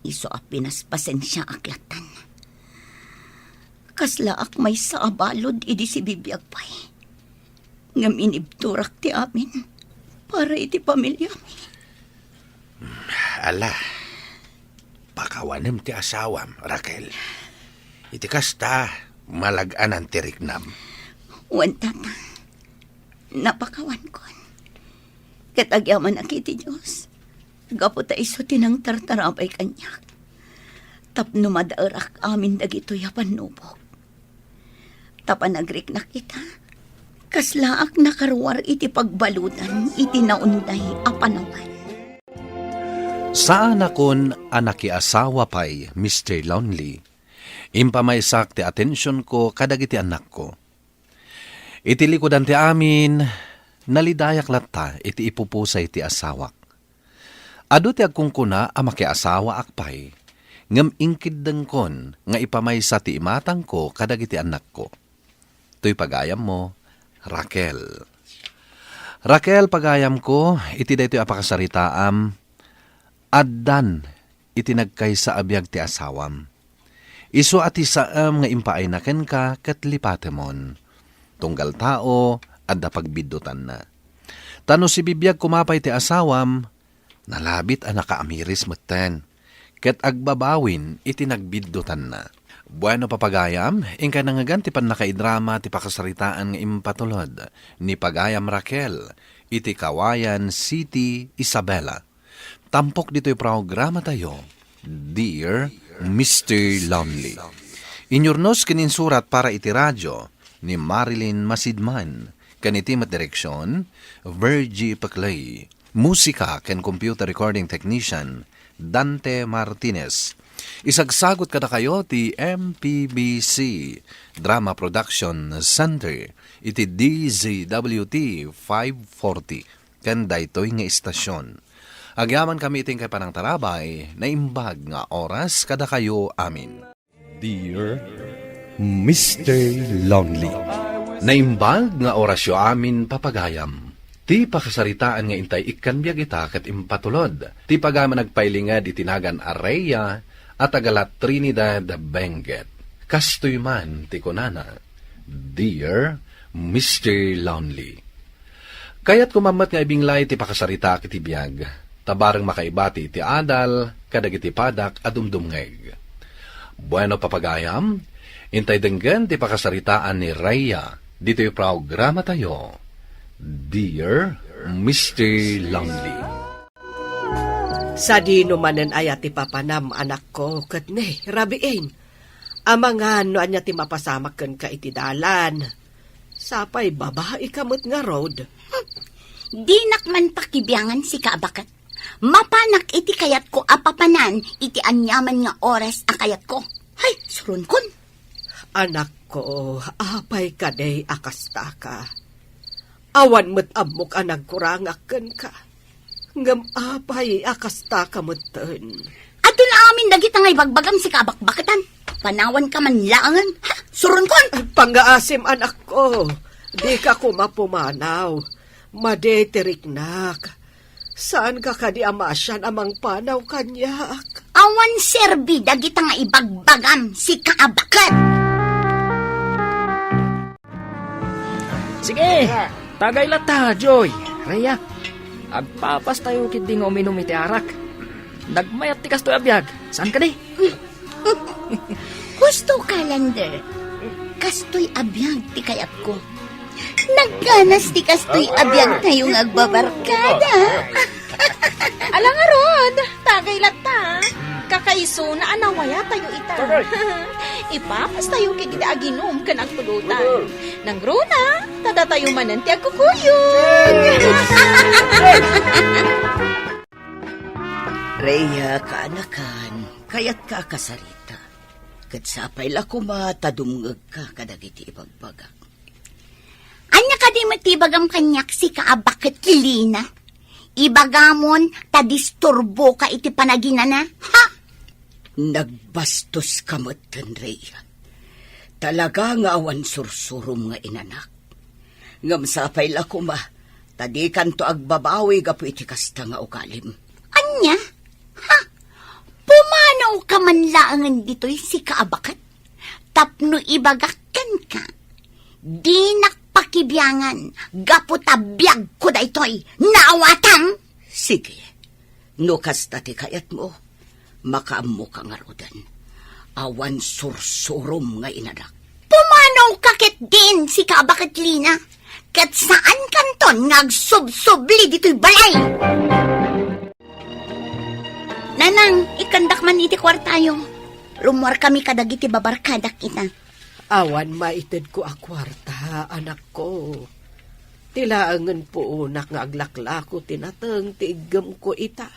Isu a pinaspasensiaak lattan. Kaslaak maysa a balud idi sibibiag pay. Ngem inibturak ti amin para iti pamiliami. Ala, pakawanem ti asawam, Raquel. Iti kasta, malag-anan ti riknam. Wen, Tatang, napakawankon. Ket agyamanak iti Dios, gapu ta isu ti nangtartarabay kaniak tapno madaerak amin dagitoy a pannubok. Ta panagriknak ita, kaslaak nakaruar iti pagbaludan iti naunday a panawen. Saanakon a nakiasawa pay, Mister Lonely. Impamaysak ti atensionko kadagiti annakko. Iti likudan ti amin, nalidayak latta iti ipupusay ti asawak. Adu ti agkunkuna a makiasawaak pay, ngem inkiddengkon nga ipamaysa ti imatangko kadagiti annakko. Toy pagayammo, Raquel. Raquel, pagayamko, iti daytoy a pakasaritaam, addan iti nagkaysa a biag ti asawam. Isu a ti saem nga impaayna kenka ket lipatemon. Tunggal tao, adda pagbiddutanna. Ta no sibibiag koma pay ti asawam, nalabit a nakaamiris metten, ket agbabawin iti nagbiddutanna. Bueno, papagayam, inka nangngegan ti pannakaidrama ti pakasaritaan nga impatulod ni Pagayam Raquel iti Kawayan City, Isabela. Tampok ditoy programatayo, Dear Mister Lonely. Inyurnos ken insurat para iti radio ni Marilyn Masidman, ken iti met direksion, Virgie Peclay. Musika ken computer recording technician, Dante Martinez. Isagsagut kadakayo ti M P B C Drama Production Center iti D Z W T five forty. Ken daytoy nga istasion. Agyamankami iti inkay panangtarabay, naimbag nga oras kadakayo amin. Dear Mister Lonely. Naimbag nga orasyo amin, papagayam. Ti pakasaritaan nga intay ikkan biag ita ket impatulod ti pagayam a nagpailinged iti nagan a Rhea a taga La Trinidad, Benguet. Kastoy man ti kunana, Dear Mister Lonely. Kayatko mammet nga ibinglay ti pakasaritaak iti biag, ta bareng makaibati iti adal kadagiti padak a dumdumngeg. Bueno, papagayam, intay denggen ti pakasaritaan ni Rhea ditoy programatayo, Dear Mister Lonely. Sadino manen aya ti papanam, anakko, ket ne, rabiin. Amangan no ania ti mapasamak kenka iti dalan. Sapay babaika met ngarud. Dinak man pakibiangan sika a baket. Mapanak iti kayatko a papanan iti aniaman nga oras a kayatko. Hay, suronkon. Anakko, apay kadi a kastaka? Awan met ammok a nagkurangak kenka. Ngem apay a kastaka metten? Adun amin dagita nga ibagbagam sika a bakbaketan. Panawanka man laengen. Ha? Suronkon! Ay, pangngaasim, anakko. Dika koma pumanaw. Madi ti riknak. Saanka kadi a maasian a mangpanaw kaniak? Awan serbi dagita nga ibagbagam sika a baket. Sige, tagay latta, Joy. Rhea, agpapastayo ketdi nga uminum iti arak. Nagmayat ti kastoy a biag, saan kadi? Husto, Calendar. Kastoy a biag ti kayatko. Nagganas ti kastoy a biagtayo nga agbabarkada. Ala ngarud, tagay latta. Kakaisuna a nawayatayo ita. Tagay. Ipapastayo ket iti aginum ken agpulutan. Nangruna, ta datayo manen ti agkukuyog. Rhea, kaanakan, kayatka a kasarita. Ket sapay la koma ta dumngegka kadagiti ibagbagak. Ania kadi met ti ibagam kaniak, sika a baket, Lina? Ibagamon ta disturboka iti panaginana, ha? Nagbastoska metten, Rhea. Talaga nga awan sursurom nga inanak. Ngem sapay la koma, ta dikanto agbabawi gapu iti kasta nga ugalim. Ania? Ha? Pumanawka man laengen ditoy, sika a baket? Tapno ibagak kenka, dinak pakibiangan gapu ta biagko daytoy. Naawatam? Sige. No kasta ti kayatmo, makaammoka ngaruden. Awan sursurom nga inanak. Pumanawka ketdin, sika a baket, Lina, ket saankanton nga agsubsubli ditoy balay. Nanang, ikkandak man iti kuartayo. Rummuarkami kadagiti babarkadak ita. Awan maitedko a kuarta, anakko. Ti laengen puonak nga aglaklako ti nateng ti iggemko ita.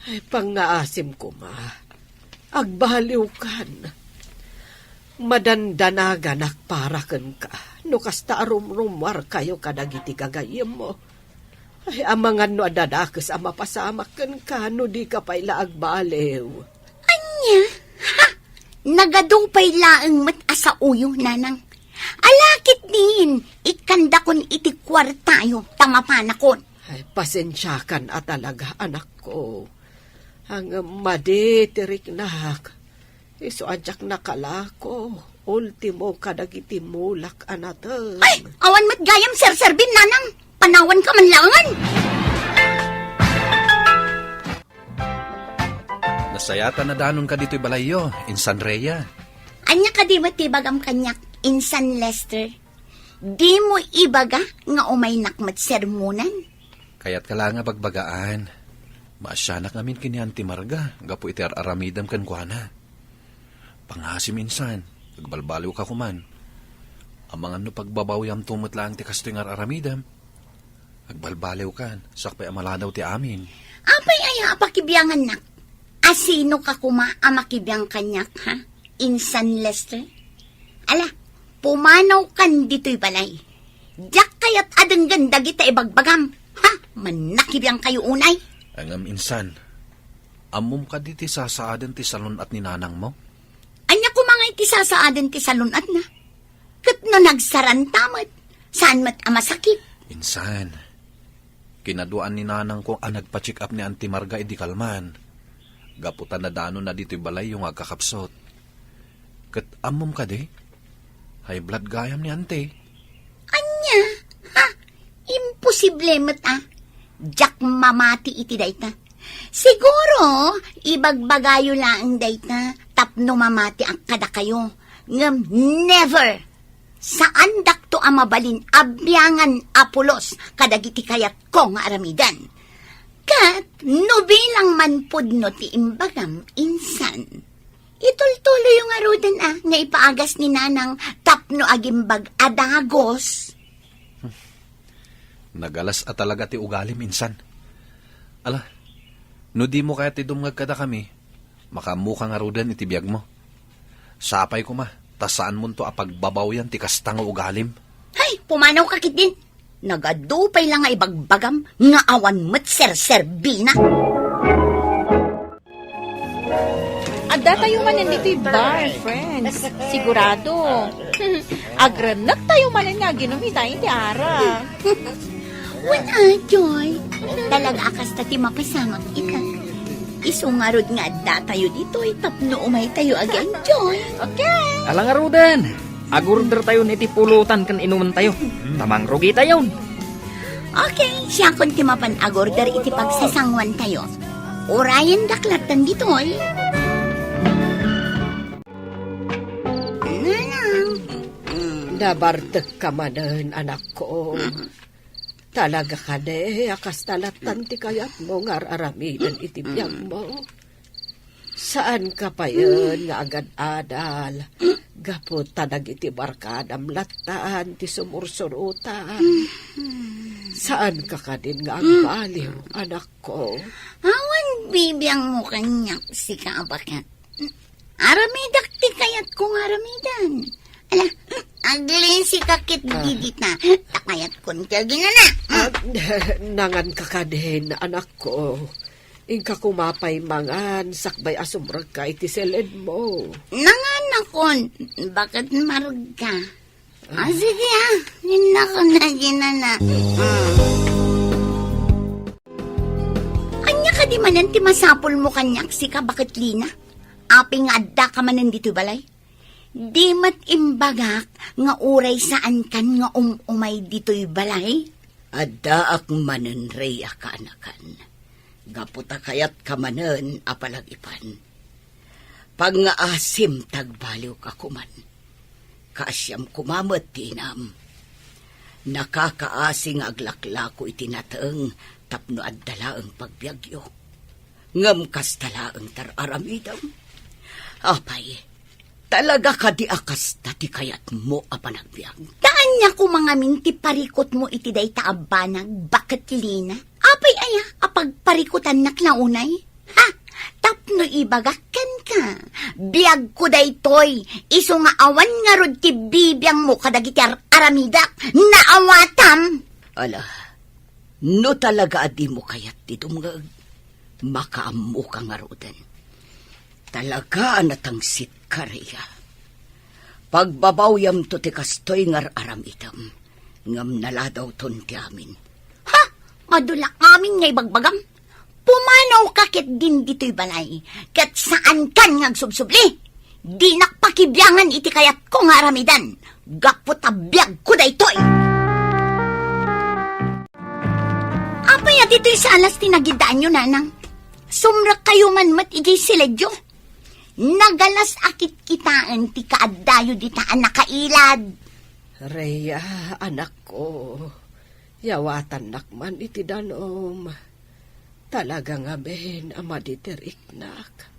Ay, pangngaasim koma. Agbaliwkan. Madandanaganak para kenka. no kasta a rumrumuarkayo kadagiti gagayyemmo. Ay, amangan no adda dakes a mapasamak kenka no dika pay la agbaliw. Ania? Ha? Nagadu pay laeng met a saoyo, nanang. Ala ketdin, ikkandakon iti kuartayo, ta mapanakon. Ay, pasensiakan a talaga, anakko. Ngem madi ti riknak. Isu a diak nakalako, ultimo kadagiti mulak a nateng. Ay, awan met gayam serserbim, nanang. Panawanka man laengen. Nasayaat a nadanonka ditoy balayyo, Insan Rhea. Ania kadi met ti ibagam kaniak, Insan Lester? Dimo ibaga nga umaynak met sermonan? Kayatka la nga bagbagaan. Maasianak ngamin ken ni Auntie Marga gapu iti ar-aramidem kenkuana. Pangasim, Insan, agbalbaliwka koman. Amangan no pagbabawyamto met laeng ti kastoy nga ar-aramidem. Agbalbaliwkan, siak pay a maladaw ti amin. Apay aya a pakibiangannak? A sinoka koma a makibiang kaniak, ha? Insan Lester? Ala, pumanawkan ditoy balay. Diak kayat a denggen dagita ibagbagam. Ha? Mannakibiangkayo unay? Ngem, Insan, ammom kadi ti sasaaden ti salun-at ni nanangmo? Ania koma nga iti sasaaden ti salun-atna? Ket no nagsaranta met, saan met a masakit? Insan, kinaduaan ni nanangko a nagpa-check up ni Auntie Marga idi kalman, gapu ta nadanonna ditoy balayyo nga agkakapsut. Ket ammom kadi? High blood gayam ni Auntie. Ania? Ha? Imposible met a. Diak mamati iti dayta. Siguro, ibagbagayo laeng dayta tapno mamatiak kadakayo. Ngem never! Saandakto a mabalin a biangan a pulos kadagiti kayatko nga aramiden. Ket no bilang man pudno ti imbagam, Insan, itultuloyo ngaruden a nga ipaagas ni Nanang tapno agimbag a dagos. Nagalas a talaga ti ugalim, Insan. Ala, no dimo kayat ti dumngeg kadakami, makaammoka ngaruden iti biagmo. Sapay koma, ta saanmonto a pagbabawyan ti kasta nga ugalim. Hay, pumanawka ketdin. Nagadu pay la nga ibagbagam nga awan met serserbina. Adda tayo manen ditoy bar, friends. Sigurado. Agrennek tayo manen nga aginum ita iti ara. Wen a, Joy. Talaga a kasta ti mapasamak ita. Isu ngarud nga adda tayo ditoy tapno umay tayo ag-enjoy. Okay. Ala ngaruden, agorder tayo iti pulutan ken inuman tayo. Ta mangrugi tayon. Okay, siakon ti mapan agorder iti pagsasanguan tayo. Urayen daklattan ditoy. Nanang. Nabartek ka manen, anakko. Talaga kadi a kasta lattan ti kayatmo nga ar-aramiden iti biagmo. Saan ka payen nga agad-adal gapu ta dagiti barkadam lattan ti sumursurotam. Saan ka kadin nga agbaliw, anakko? Awan bibiangmo kaniak, sika a baket. Aramidak ti kayatko nga aramidan. Ala, aglisi ka ket didita. Ta kayatkon ti aginana. Ah, nangan ka kadin, anakko. Inka koma pay mangan, sakbay a sumrekka iti seledmo. Nanganakon, baket maragka. Ah, sige, ah. Innak na ginana. Mm. Ania kadi manen ti masapulmo kaniak, sika, baket Lina? Apay nga adda ka manen ditoy balay? Di met imbagak nga uray saankan nga um-umay ditoy balay? Addaak manen, Rhea, kaanakan. Gapu ta kayatka manen a palagipan. Pangngaasim ta agbaliwka koman. Kaasiam koma met ti inam. Nakakaasi nga aglaklako iti nateng tapno adda laeng pagbiagyo. Ngem kasta laeng ti ar-aramidem. Apay, talaga kadi a kasta ti kayatmo a panagbiag? Ta ania koma ngamin ti parikutmo iti dayta a banag, baket Lina? Apay aya a pagparikutannak la unay? Ha? Tapno ibagak kenka Biagko daytoy, isu nga awan ngarud ti bibiangmo kadagiti ar-aramidak. Naawatam! Ala, no talaga a dimo kayat ti dumngeg, makaammoka ngaruden. Talaga a natangsitka, Rhea. Pagbabawyamto ti kastoy nga ar-aramidem, ngem naladawton ti amin. Ha? Adu la amin nga ibagbagam? Pumanawka ketdin ditoy balay, ket saankan nga agsubsubli. Dinak pakibiangan iti kayatko nga aramidan, gapu ta biagko daytoy. Apay a ditoy sa alas ti nagidaanyo, nanang? Sumrekkayo man met idiay siledyo. Nagalas a kitkitaen ti kaaddayo dita a nakailad. Rhea, anakko, yawatannak man iti danum. Talaga ngamin a madi ti riknak.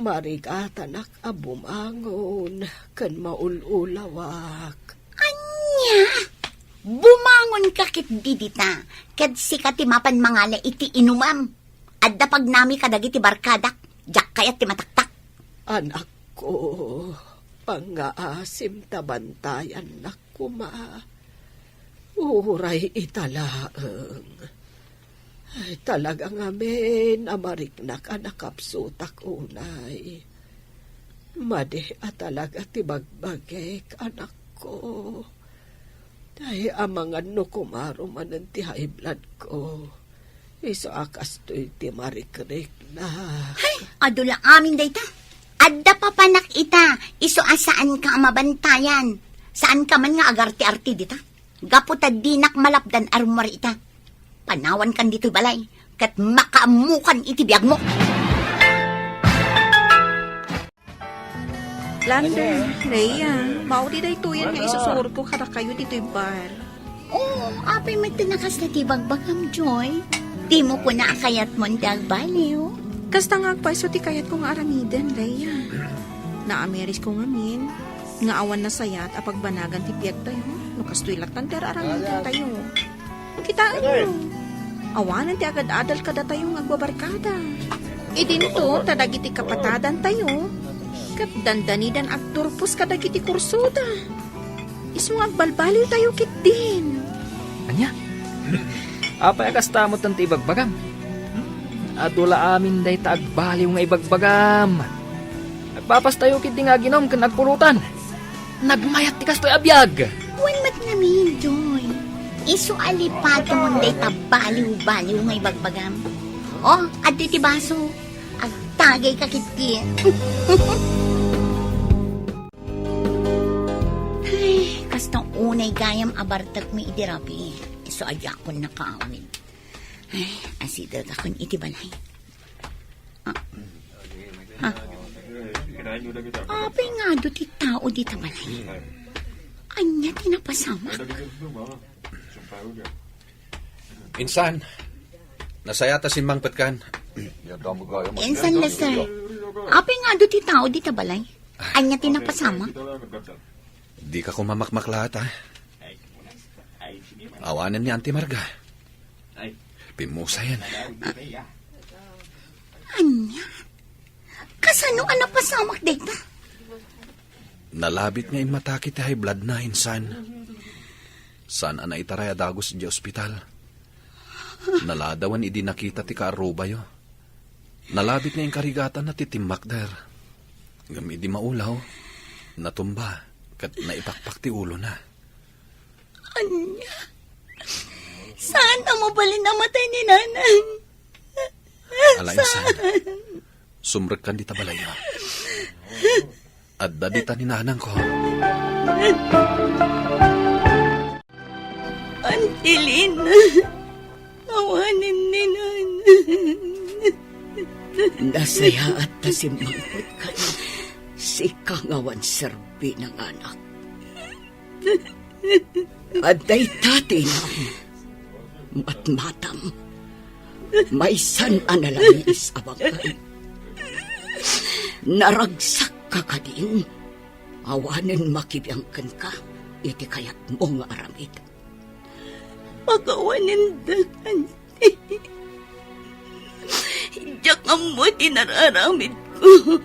Marigatanak a bumangon ken maul-ulawak. Ania? Bumangonka ketdi dita, ket sika ti mapan mangala iti inumam. Adda pagnami kadagiti barkadak, diak kayat ti mataktak. Anakko, pangngaasim ta bantayannak koma. Uray ita laeng. Ay, talaga ngamin a mariknak a nakapsutak unay. Madi a talaga ti bagbagik, anakko. Ay, amangan no kumaro manen ti high blood ko. Isu a kastoy ti marikriknak. Hay, adu la amin dayta. Adda papanak ita, isu a saanka a mabantayan. Saanka man nga agarti-arti dita. Gapu ta dinak malapdan a rummuar ita. Panawankan ditoy balay, ket makaammokan iti biagmo. Lander, Rhea, maudi daytoyen nga isusurotko kadakayo ditoy bar. Oo, apay met ti nakasta ti bagbagam, Joy. Dimo kuna a kayatmon ti agbaliw. Kasta nga agpayso ti kayatko nga aramiden, Rhea. Naamirisko ngamin nga awan nasayat a pagbanagan ti biagtayo no kastoy latta ti ar-aramidentayo. Kitaenyo, awanen ti agad-adal kadatayo nga agbabarkada. Idinto ta dagiti kapatadantayo ket dandanidan agturpos kadagiti kursoda. Isu nga agbalbaliwtayo ketdin. Ania? Apay a kasta met ti ibagbagam? Adu la amin dayta agbaliw nga ibagbagam. Agpapastayo ketdi nga aginum ken agpulotan. Nagmayat ti kastoy a biag. Wen met ngamin, Joy. Isu a lipatemon dayta baliw-baliw nga ibagbagam. O, adtoy ti baso. Agtagayka ketdi. Ay, kasta unay gayam a bartekmi idi rabii. Isu a diakon nakaawid. Ay, asidegakon iti balay. Ah. Ah. Apay nga adu ti tao dita balay? Ania ti napasamak? Insan, nasayat a simmangpetkan. Insan, Lester. Apay nga adu ti tao dita balay? Ania ti napasamak? Dika koma makmaklaat, a? Awanen ni Auntie Marga. Pimmusayen. Ania? Kasano a napasamak dayta? Nalabit nga immatake ti high blood na, insan. Saan a naitaray a dagus idiay ospital. Naladawan idi nakita ti kaarrubayo. Nalabit nga inkarigatanna ti timmakder. Ngem idi maulaw, natumba ket naipakpak ti ulona. Ania? Saan a mabalin a matay ni Nanang? Ala, insan. Saan? Sumrekkan dita balay. Adda dita ni Nanangko. Auntie Lina, awanen ni Nanang. Nasayaat ta simmangpetkan, sika nga awan serbina nga anak. Adda ita ti inam. Matmatam. Maysan a nalangis a bangkay. Naragsakka kadin. Awanen makibiang kenka iti kayatmo nga aramid. Pakawanendak, Auntie. Diak ammo ti nararamidko ko.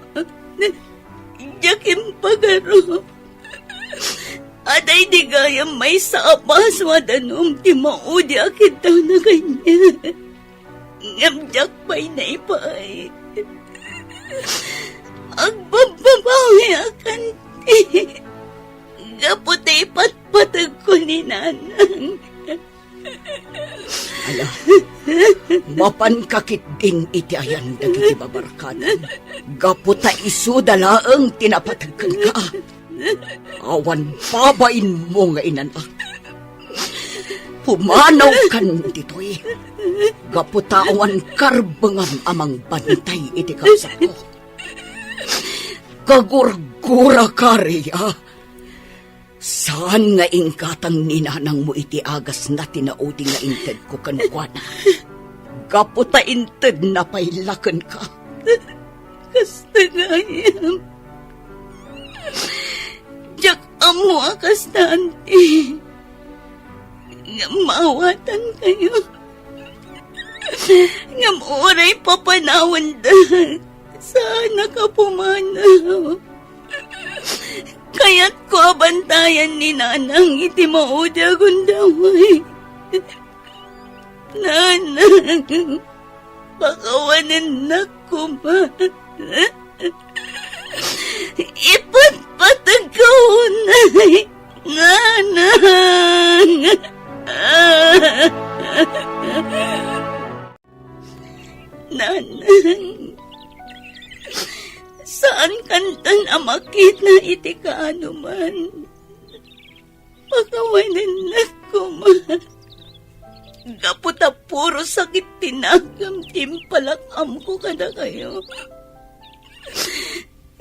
Diak impagarup. Adda idi gayam maysa a baso a danum ti maudi a kiddawna kaniak. Ngem diak pay naipaay. Agbabbabawiak, anti, gapu ta ipatpategko ni Nanang. Ala, mapanka ketdin iti ayan dagiti babarkadam. Gapu ta isuda laeng ti napateg kenka. Awan babainmo nga inanak. Pumanaw kan ditoy. Gapu ta awan karbengam a mangbantay iti kabsatko. Kagurguraka, Rhea. Saan nga inggatang ni nanangmo iti agasna ti naudi nga intedko kenkuana. Gapu ta intedna pay la kenka. Kasta gayam. Diak ammo a kasta, anti. Ngem maawatankayo. Ngem uray papanawenda, saanak a pumanaw. Kayatko a bantayan ni Nanang iti maudi a gundaway. Nanang, pakawanennak koma. Ipatpategko unay, Nanang. Nanang, saan kanton a makita iti kaanoman. Pakawanennak koma. Gapu ta puro sakit ti nakam ti impalak-amko kadakayo.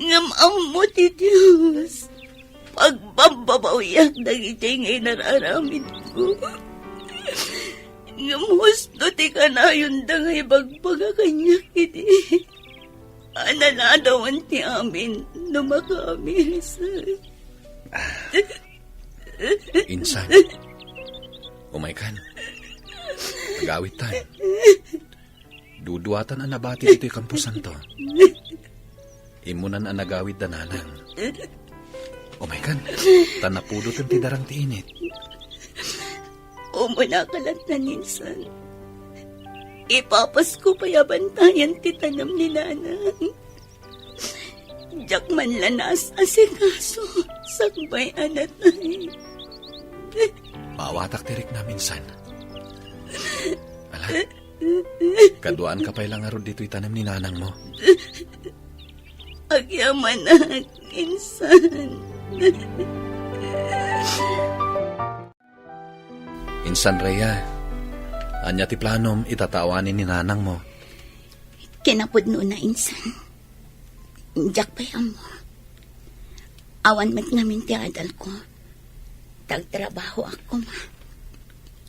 Ngem ammo ti Dios, pagbabbabawiak dagiti nga inar-aramidko. Ngem husto ti kanayonda nga ibagbaga kaniak idi a naladawan ti amin no makaamiris. Insan, umaykan. Agawidtan. Duduatan a nabati ditoy kamposanto. Immunan a nagawid da nanang. Umaykan, ta napudoten ti darang ti init. Umuna ka latta, insan. Ipapasko pay a bantayan ti tanem ni nanang. Diak man la naas-asikaso sakbay a natay. Maawatak ti riknam, insan. Ala, kaduaanka pay la ngarud ditoy tanem ni nanangmo. Agyamanak, insan. Insan Rhea, ania ti planom ita ta awanen ni nanangmo? Kinapudnona, insan. Diak pay ammo. Awan met ngamin ti adalko. Tagtrabahoak koma.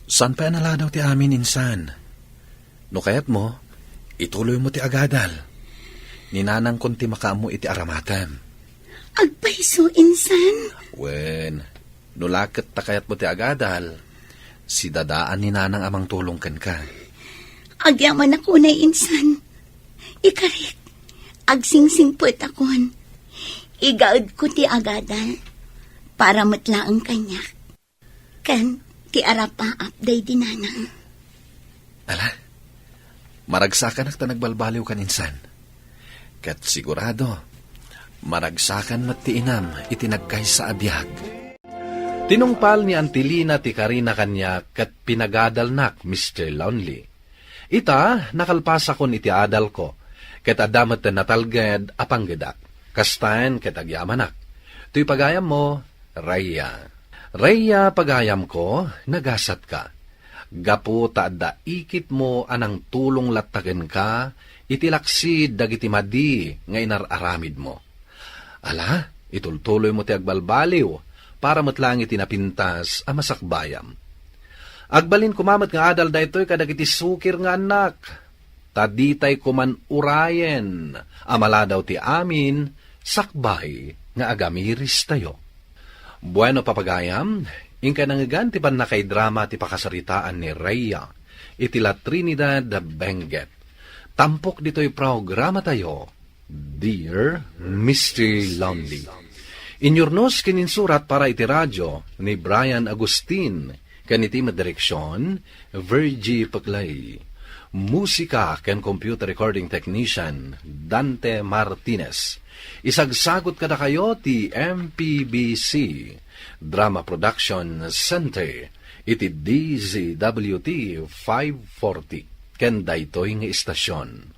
Saan pay a naladaw ti amin, insan? No kayatmo, ituloymo ti agadal. Ni nanangkon ti makaammo iti aramatem. Agpayso, insan. Wen, no la ket ta kayatmo ti agadal, sidadaan ni nanang a mangtulong kenka. Agyamanak unay, insan. Ikarik, agsingsingpetakon. Igaedko ti agadal para met laeng kaniak. Ken ti arapaap daydi nanang. Ala, maragsakanak ta nagbalbaliwkan, insan. Ket sigurado, maragsakan met ti inam iti nagkaysa a biag. Tinungpal ni Auntie Lina ti karina kaniak ket pinagadalnak, Mister Lonely. Ita, nakalpasakon iti adalko, ket adda met natalged a panggedak. Kastaen ket agyamanak. Toy pagayammo, Rhea. Rhea, pagayamko, nagasatka. Gapu ta adda ikitmo a nangtulong latta kenka iti laksid dagiti madi nga inar-aramidmo. Ala, itultuloymo ti agbalbaliw para met laeng iti napintas a masakbayam. Agbalin koma met nga adal daytoy kadagiti sukir nga annak, ta ditay koman urayen a maladaw ti amin sakbay nga agamiristayo. Bueno, papagayam, inkay nangngegan ti pannakaidrama ti pakasaritaan ni Rhea iti La Trinidad Benguet. Tampok ditoy programatayo, Dear Mister Lonely. Inyurnos ken insurat para iti radio ni Brian Agustin, ken iti met direksion, Virgie Peclay. Musika ken computer recording technician, Dante Martinez. Isagsagut kadakayo ti M P B C Drama Production Center iti D Z W T five forty ken daytoy nga istasyon.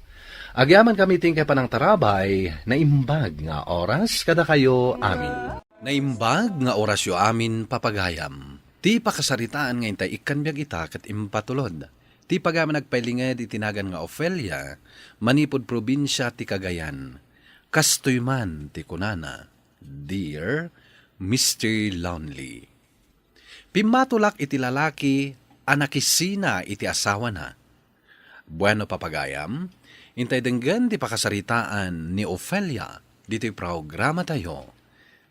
Agyamankami ti inkay panangtarabay, naimbag nga oras kadakayo amin. Naimbag nga orasyo amin, papagayam. Ti pakasaritaan nga intay ikkan biag ita ket impatulod. Ti pagayam a nagpailinged iti nagan nga Ofelia, manipud probinsia ti Cagayan. Kastoy man ti kunana, Dear Mister Lonely. Pimmatulak iti lalaki a nakisina iti asawana. Bueno, papagayam, intay denggen ti pakasaritaan ni Ofelia ditoy programatayo,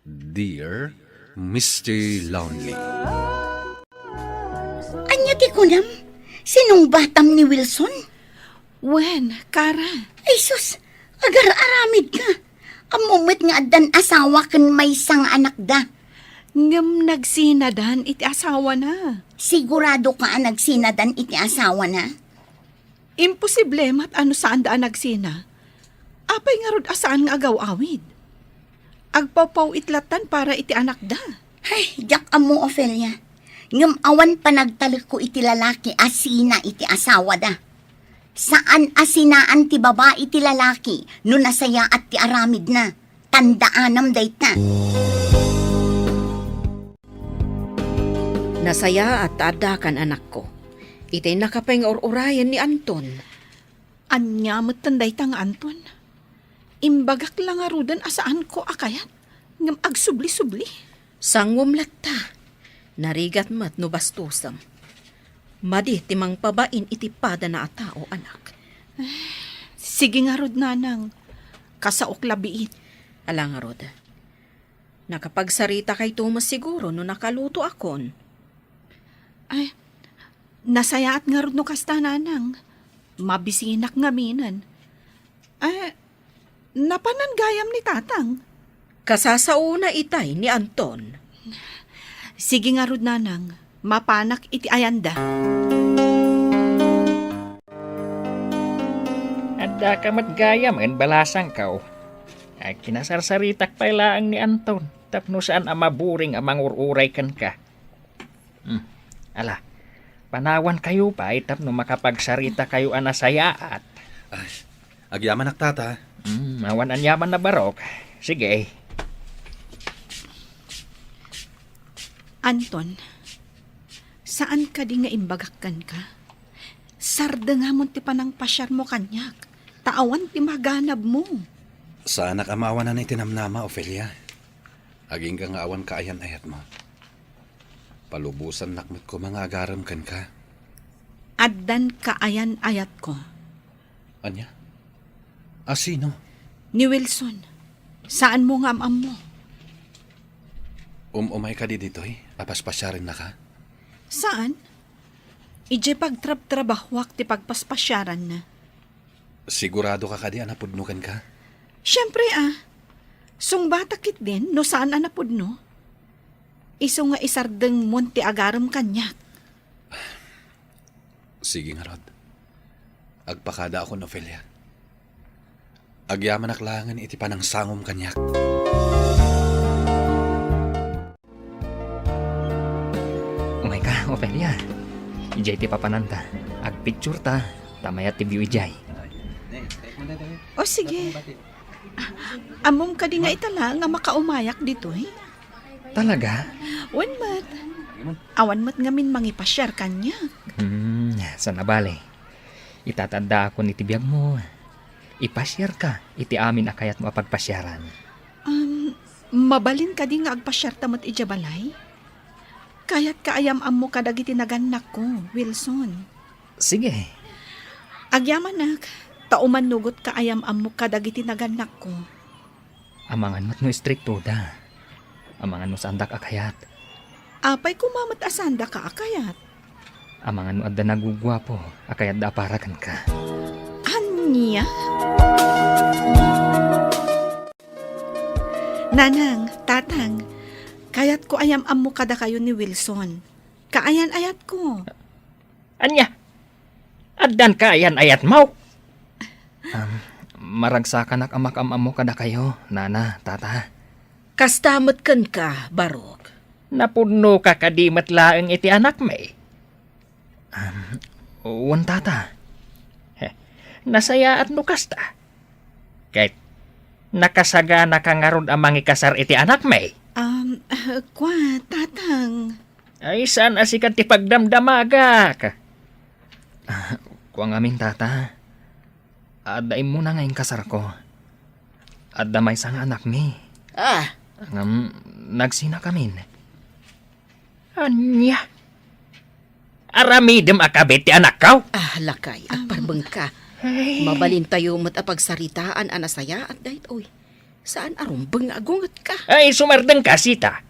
Dear Mister Lonely. Ania ti kunam? Sinungbatam ni Wilson? Wen, Kara. Ay sus, agar-aramid ka. Ammo met nga addan asawa ken maysa nga anakda. Ngem nagsinadan iti asawana. Sigurado ka a nagsinadan iti asawana? Imposible met a no saanda a nagsina. Apay ngarud a saan nga agaw-awid? Agpawpaw-it lattan para iti anakda. Ay, diak ammo, Ofelia. Ngem awan panagtalekko iti lalaki a sina iti asawada. Saan a sinaan ti babai ti lalaki no nasayaat ti aramidna. Tandaanam dayta. Nasayaat ta addakan, anakko. Itay nakapay nga ur-urayen ni Anton. Ania metten dayta nga Anton? Imbagak la ngaruden a saanko a kayat, ngem agsubli-subli. Sanguem latta. Narigat met no bastosem. Madi ti mangpabain iti padana a tao, anak. Sige ngarud, nanang. Kasaok la biit. Ala ngarud. Nakapagsarita kayto met siguro no nakalutoakon. Ay, nasayaat ngarud no kasta, nanang. Mabisinak ngaminen. Ay, napanan gayam ni tatang. Kasasaona itay ni Anton. Sige ngarud, nanang. Mapanak iti ayanda. Addaka met gayam, balasangko. Ay, kinasarsaritak pay laeng ni Anton tapno saan a maburing a mangur-uray kenka. Hmm. Ala, panawankayo pay tapno makapagsarita kayo a nasayaat. Ay, agyamanak, tata. Hmm, awan aniaman a barok. Sige. Anton, saan kadi nga imbagak kenka? Sardengamon ti panangpasiarmo kaniak, ta awan ti maganabmo. Saanak a maawanan iti namnama, Ofelia. Agingga nga awan kaayan-ayatmo. Palubosannak met koma nga agarem kenka. Addan kaayan-ayatko. Ania? A sino? Ni Wilson. Saanmo nga am-ammo. Um-umay kadi ditoy a paspasiarennaka? Saan? Idiay pagtrabtrabahoak ti pagpaspasiaranna. Sigurado ka kadi a napudno kenka? Siempre a. Sungbatak ketdin no saan a napudno. Isu nga isardengmon ti agarem kaniak. Sige ngarud. Agpakadaakon, Ofelia. Agyamanak laengen iti panangsangom kaniak. Umayka, Ofelia. Idiay ti papananta. Agpictureta, ta mayat ti view idiay. O, sige. Ammom kadi nga ita la nga makaumayak ditoy? Talaga? Wen met. Awan met ngamin mangipasiar kaniak. Hmm, saan a bale. Ita ti addaakon iti biagmo. Ipasiarka iti amin a kayatmo a pagpasiaran. Um, mabalin kadi nga agpasiarta met idiay balay? Kayatka a yam-ammo kadagiti nagannakko, Wilson. Sige. Agyamanak, ta umannugotka a yam-ammok kadagiti nagannakko. Amangan met no istriktoda. Amangan no saandak a kayat. Apay koma met a saandaka a kayat? Amangan no adda naguguapo a kayatda a para kenka. Ania? Nanang, Tatang, kayatko a yam-ammo kadakayo ni Wilson. Kaayan-ayatko. Ania? Addan kaayan-ayatmo? Am, maragsakanak a makam-ammo kadakayo, Nana, Tata. Kasta met kenka, Barok. Napudnoka kadi met laeng iti anakmi? Am, wen, Tata. Heh, nasayaat no kasta. Ket nakasaganaka ngarud a mangikasar iti anakmi? Am, kua, Tatang. Ay, saan a sika ti pagdamdamagak? Ah, kua ngamin, Tata. Adda immuna nga inkasarko. Adda maysa nga anakmi. Ah. Ngem, nagsinakamin. Ania? Aramidem a kabit ti anakko? Ah, lakay, agparbengka. Ay. Mabalintayo met a pagsaritaan a nasayaat daytoy. Saan a rumbeng nga agungetka? Ay, sumardengka, sita.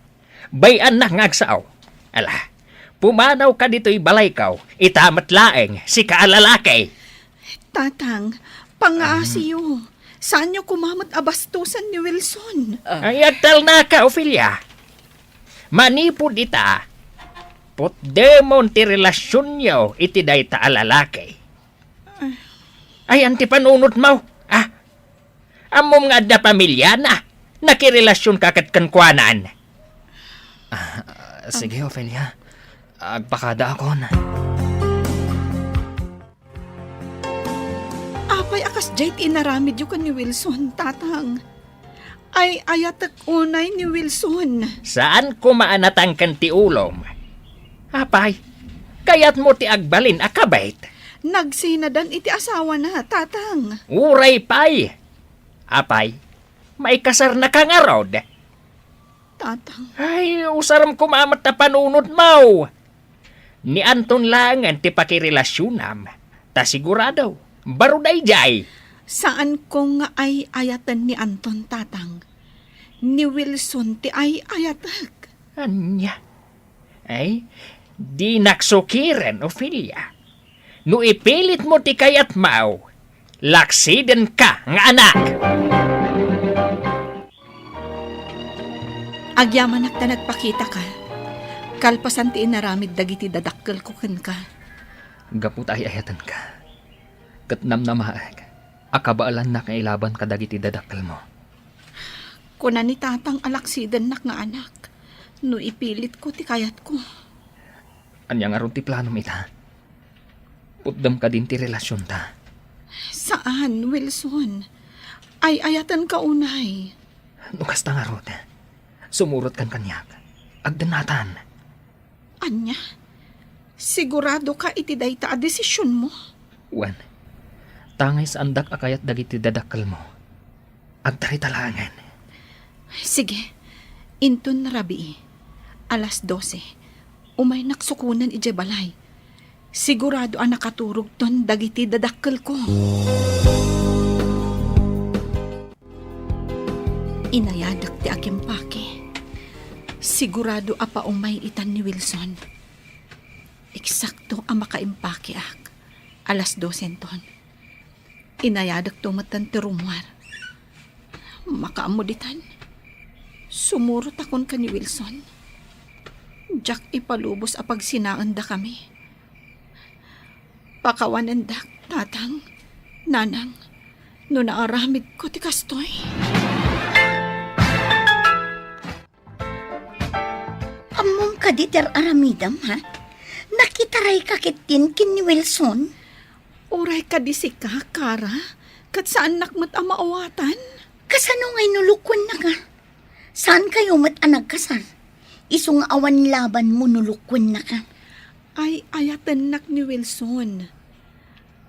Bay-annak nga agsao. Ala, pumanawka ditoy balayko, ita met laeng, sika a lalaki. Tatang, pangaasiyo. Saanyo koma met a bastosen ni Wilson. Ah. Ay, agtalnaka, Ofelia. Manipud ita, putdemon ti relasionyo iti dayta a lalaki. Ay, anti panunotmo, ah? Ammom nga adda pamiliana, nakirelasionka ket kenkuanan. Ah, sige, Ofelia. Agpakadaakon. Apay a kasdiay ti inaramidyo ken ni Wilson, Tatang? Ay-ayatek unay ni Wilson. Saan koma a natangken ti ulom? Apay, kayatmo ti agbalin a kabit? Nagsinadan iti asawana, Tatang. Uray pay. Apay, maikasarnaka ngarud? Tatang. Ay, usarem koma met ta panunotmo. Ni Anton laengen ti pakirelasionam, ta sigurado, baro daydiay. Saanko nga ay-ayaten ni Anton, Tatang. Ni Wilson ti ay-ayatek. Ania? Ay, dinak sukiren, Ofelia. No ipilitmo ti kayatmo, laksidenka nga anak. Agyamanak ta nagpakitaka. Kalpasan ti inaramid dagiti dadakkelko kenka. Gapu ta ay-ayatenka. Ket namnamaek a kabaelannak nga ilaban kadagiti dadakkelmo. Kuna ni Tatang a laksidennak nga anak, no ipilitko ti kayatko. Ania ngarud ti planom ita? Putdem kadin ti relasionta? Saan, Wilson. Ay-ayatenka unay. No kasta ngarud, sumurotkan kaniak. Agdennatan. Ania? Siguradoka iti dayta a desisionmo? Wen, tangay saandak a kayat dagiti dadakkelmo. Agtarita laengen. Sige, inton rabii, alas dose, umaynak sukonen idiay balay. Sigurado a nakaturogton dagiti dadakkelko. Inayadek ti agimpake. Sigurado a paumay itan ni Wilson. Eksakto a makaimpakeak. Alas dosenton. Inayadekto metten ti rummuar. Makaammo ditan. Sumurotakon ken ni Wilson. Diak ipalubos a pagsinaendakami. Pakawanendak, Tatang, Nanang, no naaramidko ti kastoy. Ammom kadi ti ar-aramidem, ha? Nakitarayka ketdin ken ni Wilson? Uray kadi sika, Kara, ket saannak met a maawatan. Kasano ngay no lukuennaka? Saankayo met a nagkasar? Isu nga awan labanmo no lukuennaka. Ay-ayatennak ni Wilson.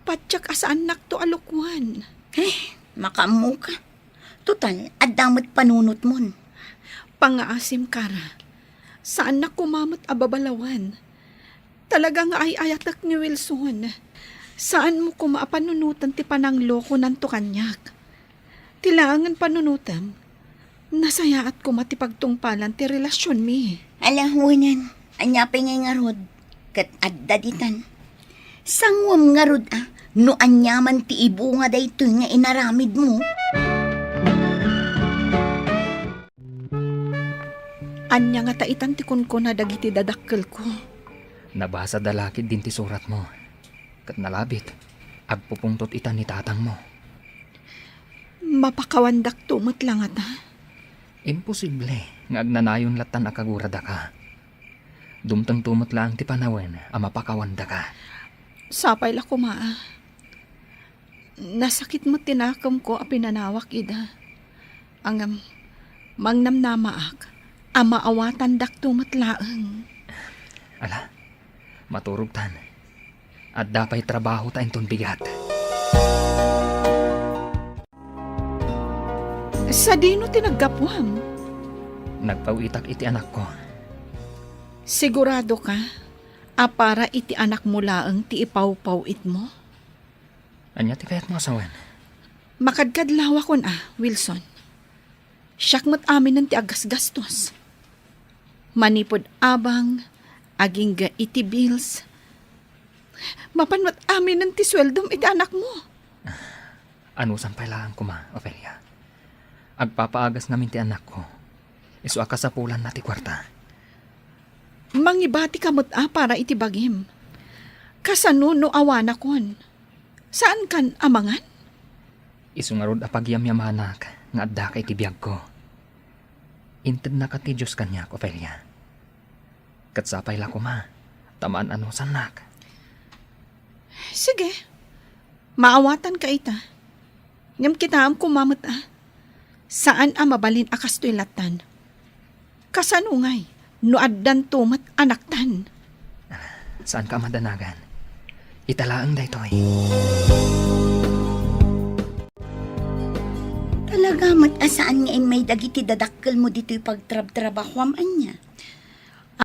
Patiek a saannakto a lukuen. Eh, makaammoka. Total, adda met panunotmon. Pangaasim, Kara. Saannak koma met a babalawen. Talaga nga ay-ayatek ni Wilson. Saanmo koma a panunoten ti pananglokonanto kaniak. Ti laengen panunotem, nasayaat koma ti pagtungpalan ti relasionmi. Ala, wen, ania pay ngay ngarud? Ket adda ditan. Sanguem ngarud a no aniaman ti ibunga daytoy nga inaramidmo. Ania ngata itan ti kunkuna dagiti dadakkelko? Nabasada la ketdin ti suratmo. Ket nalabit, agpupungtot itan ni tatangmo. Mapakawandakto met la ngata? Imposible nga agnanayon lattan a kaguradaka. Dumtengto met laeng ti panawen a mapakawandaka. Sapay la koma a. Nasakit met ti nakemko a pinanawak ida. Ngem, mangnamnamaak a maawatandakto met laeng. Ala, maturogtan. Adda pay trabahota inton bigat. Sadino ti naggapuam? Nagpaw-itak iti anakko. Siguradoka a para iti anakmo laeng ti ipawpaw-itmo? Ania ti kayatmo a sawen? Makadkadlawakon a, Wilson. Siak met aminen ti aggasgastos. Manipud abang, agingga iti bills. Mapan met aminen ti sueldom iti anakmo. Anusan pay laeng koma, Ofelia. Agpapaagas ngamin ti anakko. Isu a kasapulanna ti kuarta. Mangibatika met a para iti bagim. Kasano no awanakon? Saankan a mangan? Isu ngarud a pagyamyamanak nga addaka iti biagko. Intednaka ti Dios kaniak, Ofelia. Ket sapay la koma, ta maan-anusannak. Sige, maawatanka ita. Ngem kitaem koma met a, saan a mabalin a kastoy lattan. Kasano ngay no addanto met anaktan? Saanka a madanagan. Ita laeng daytoy. Talaga met a saan nga immay dagiti dadakkelmo ditoy pagtrabtrabahoam, ania?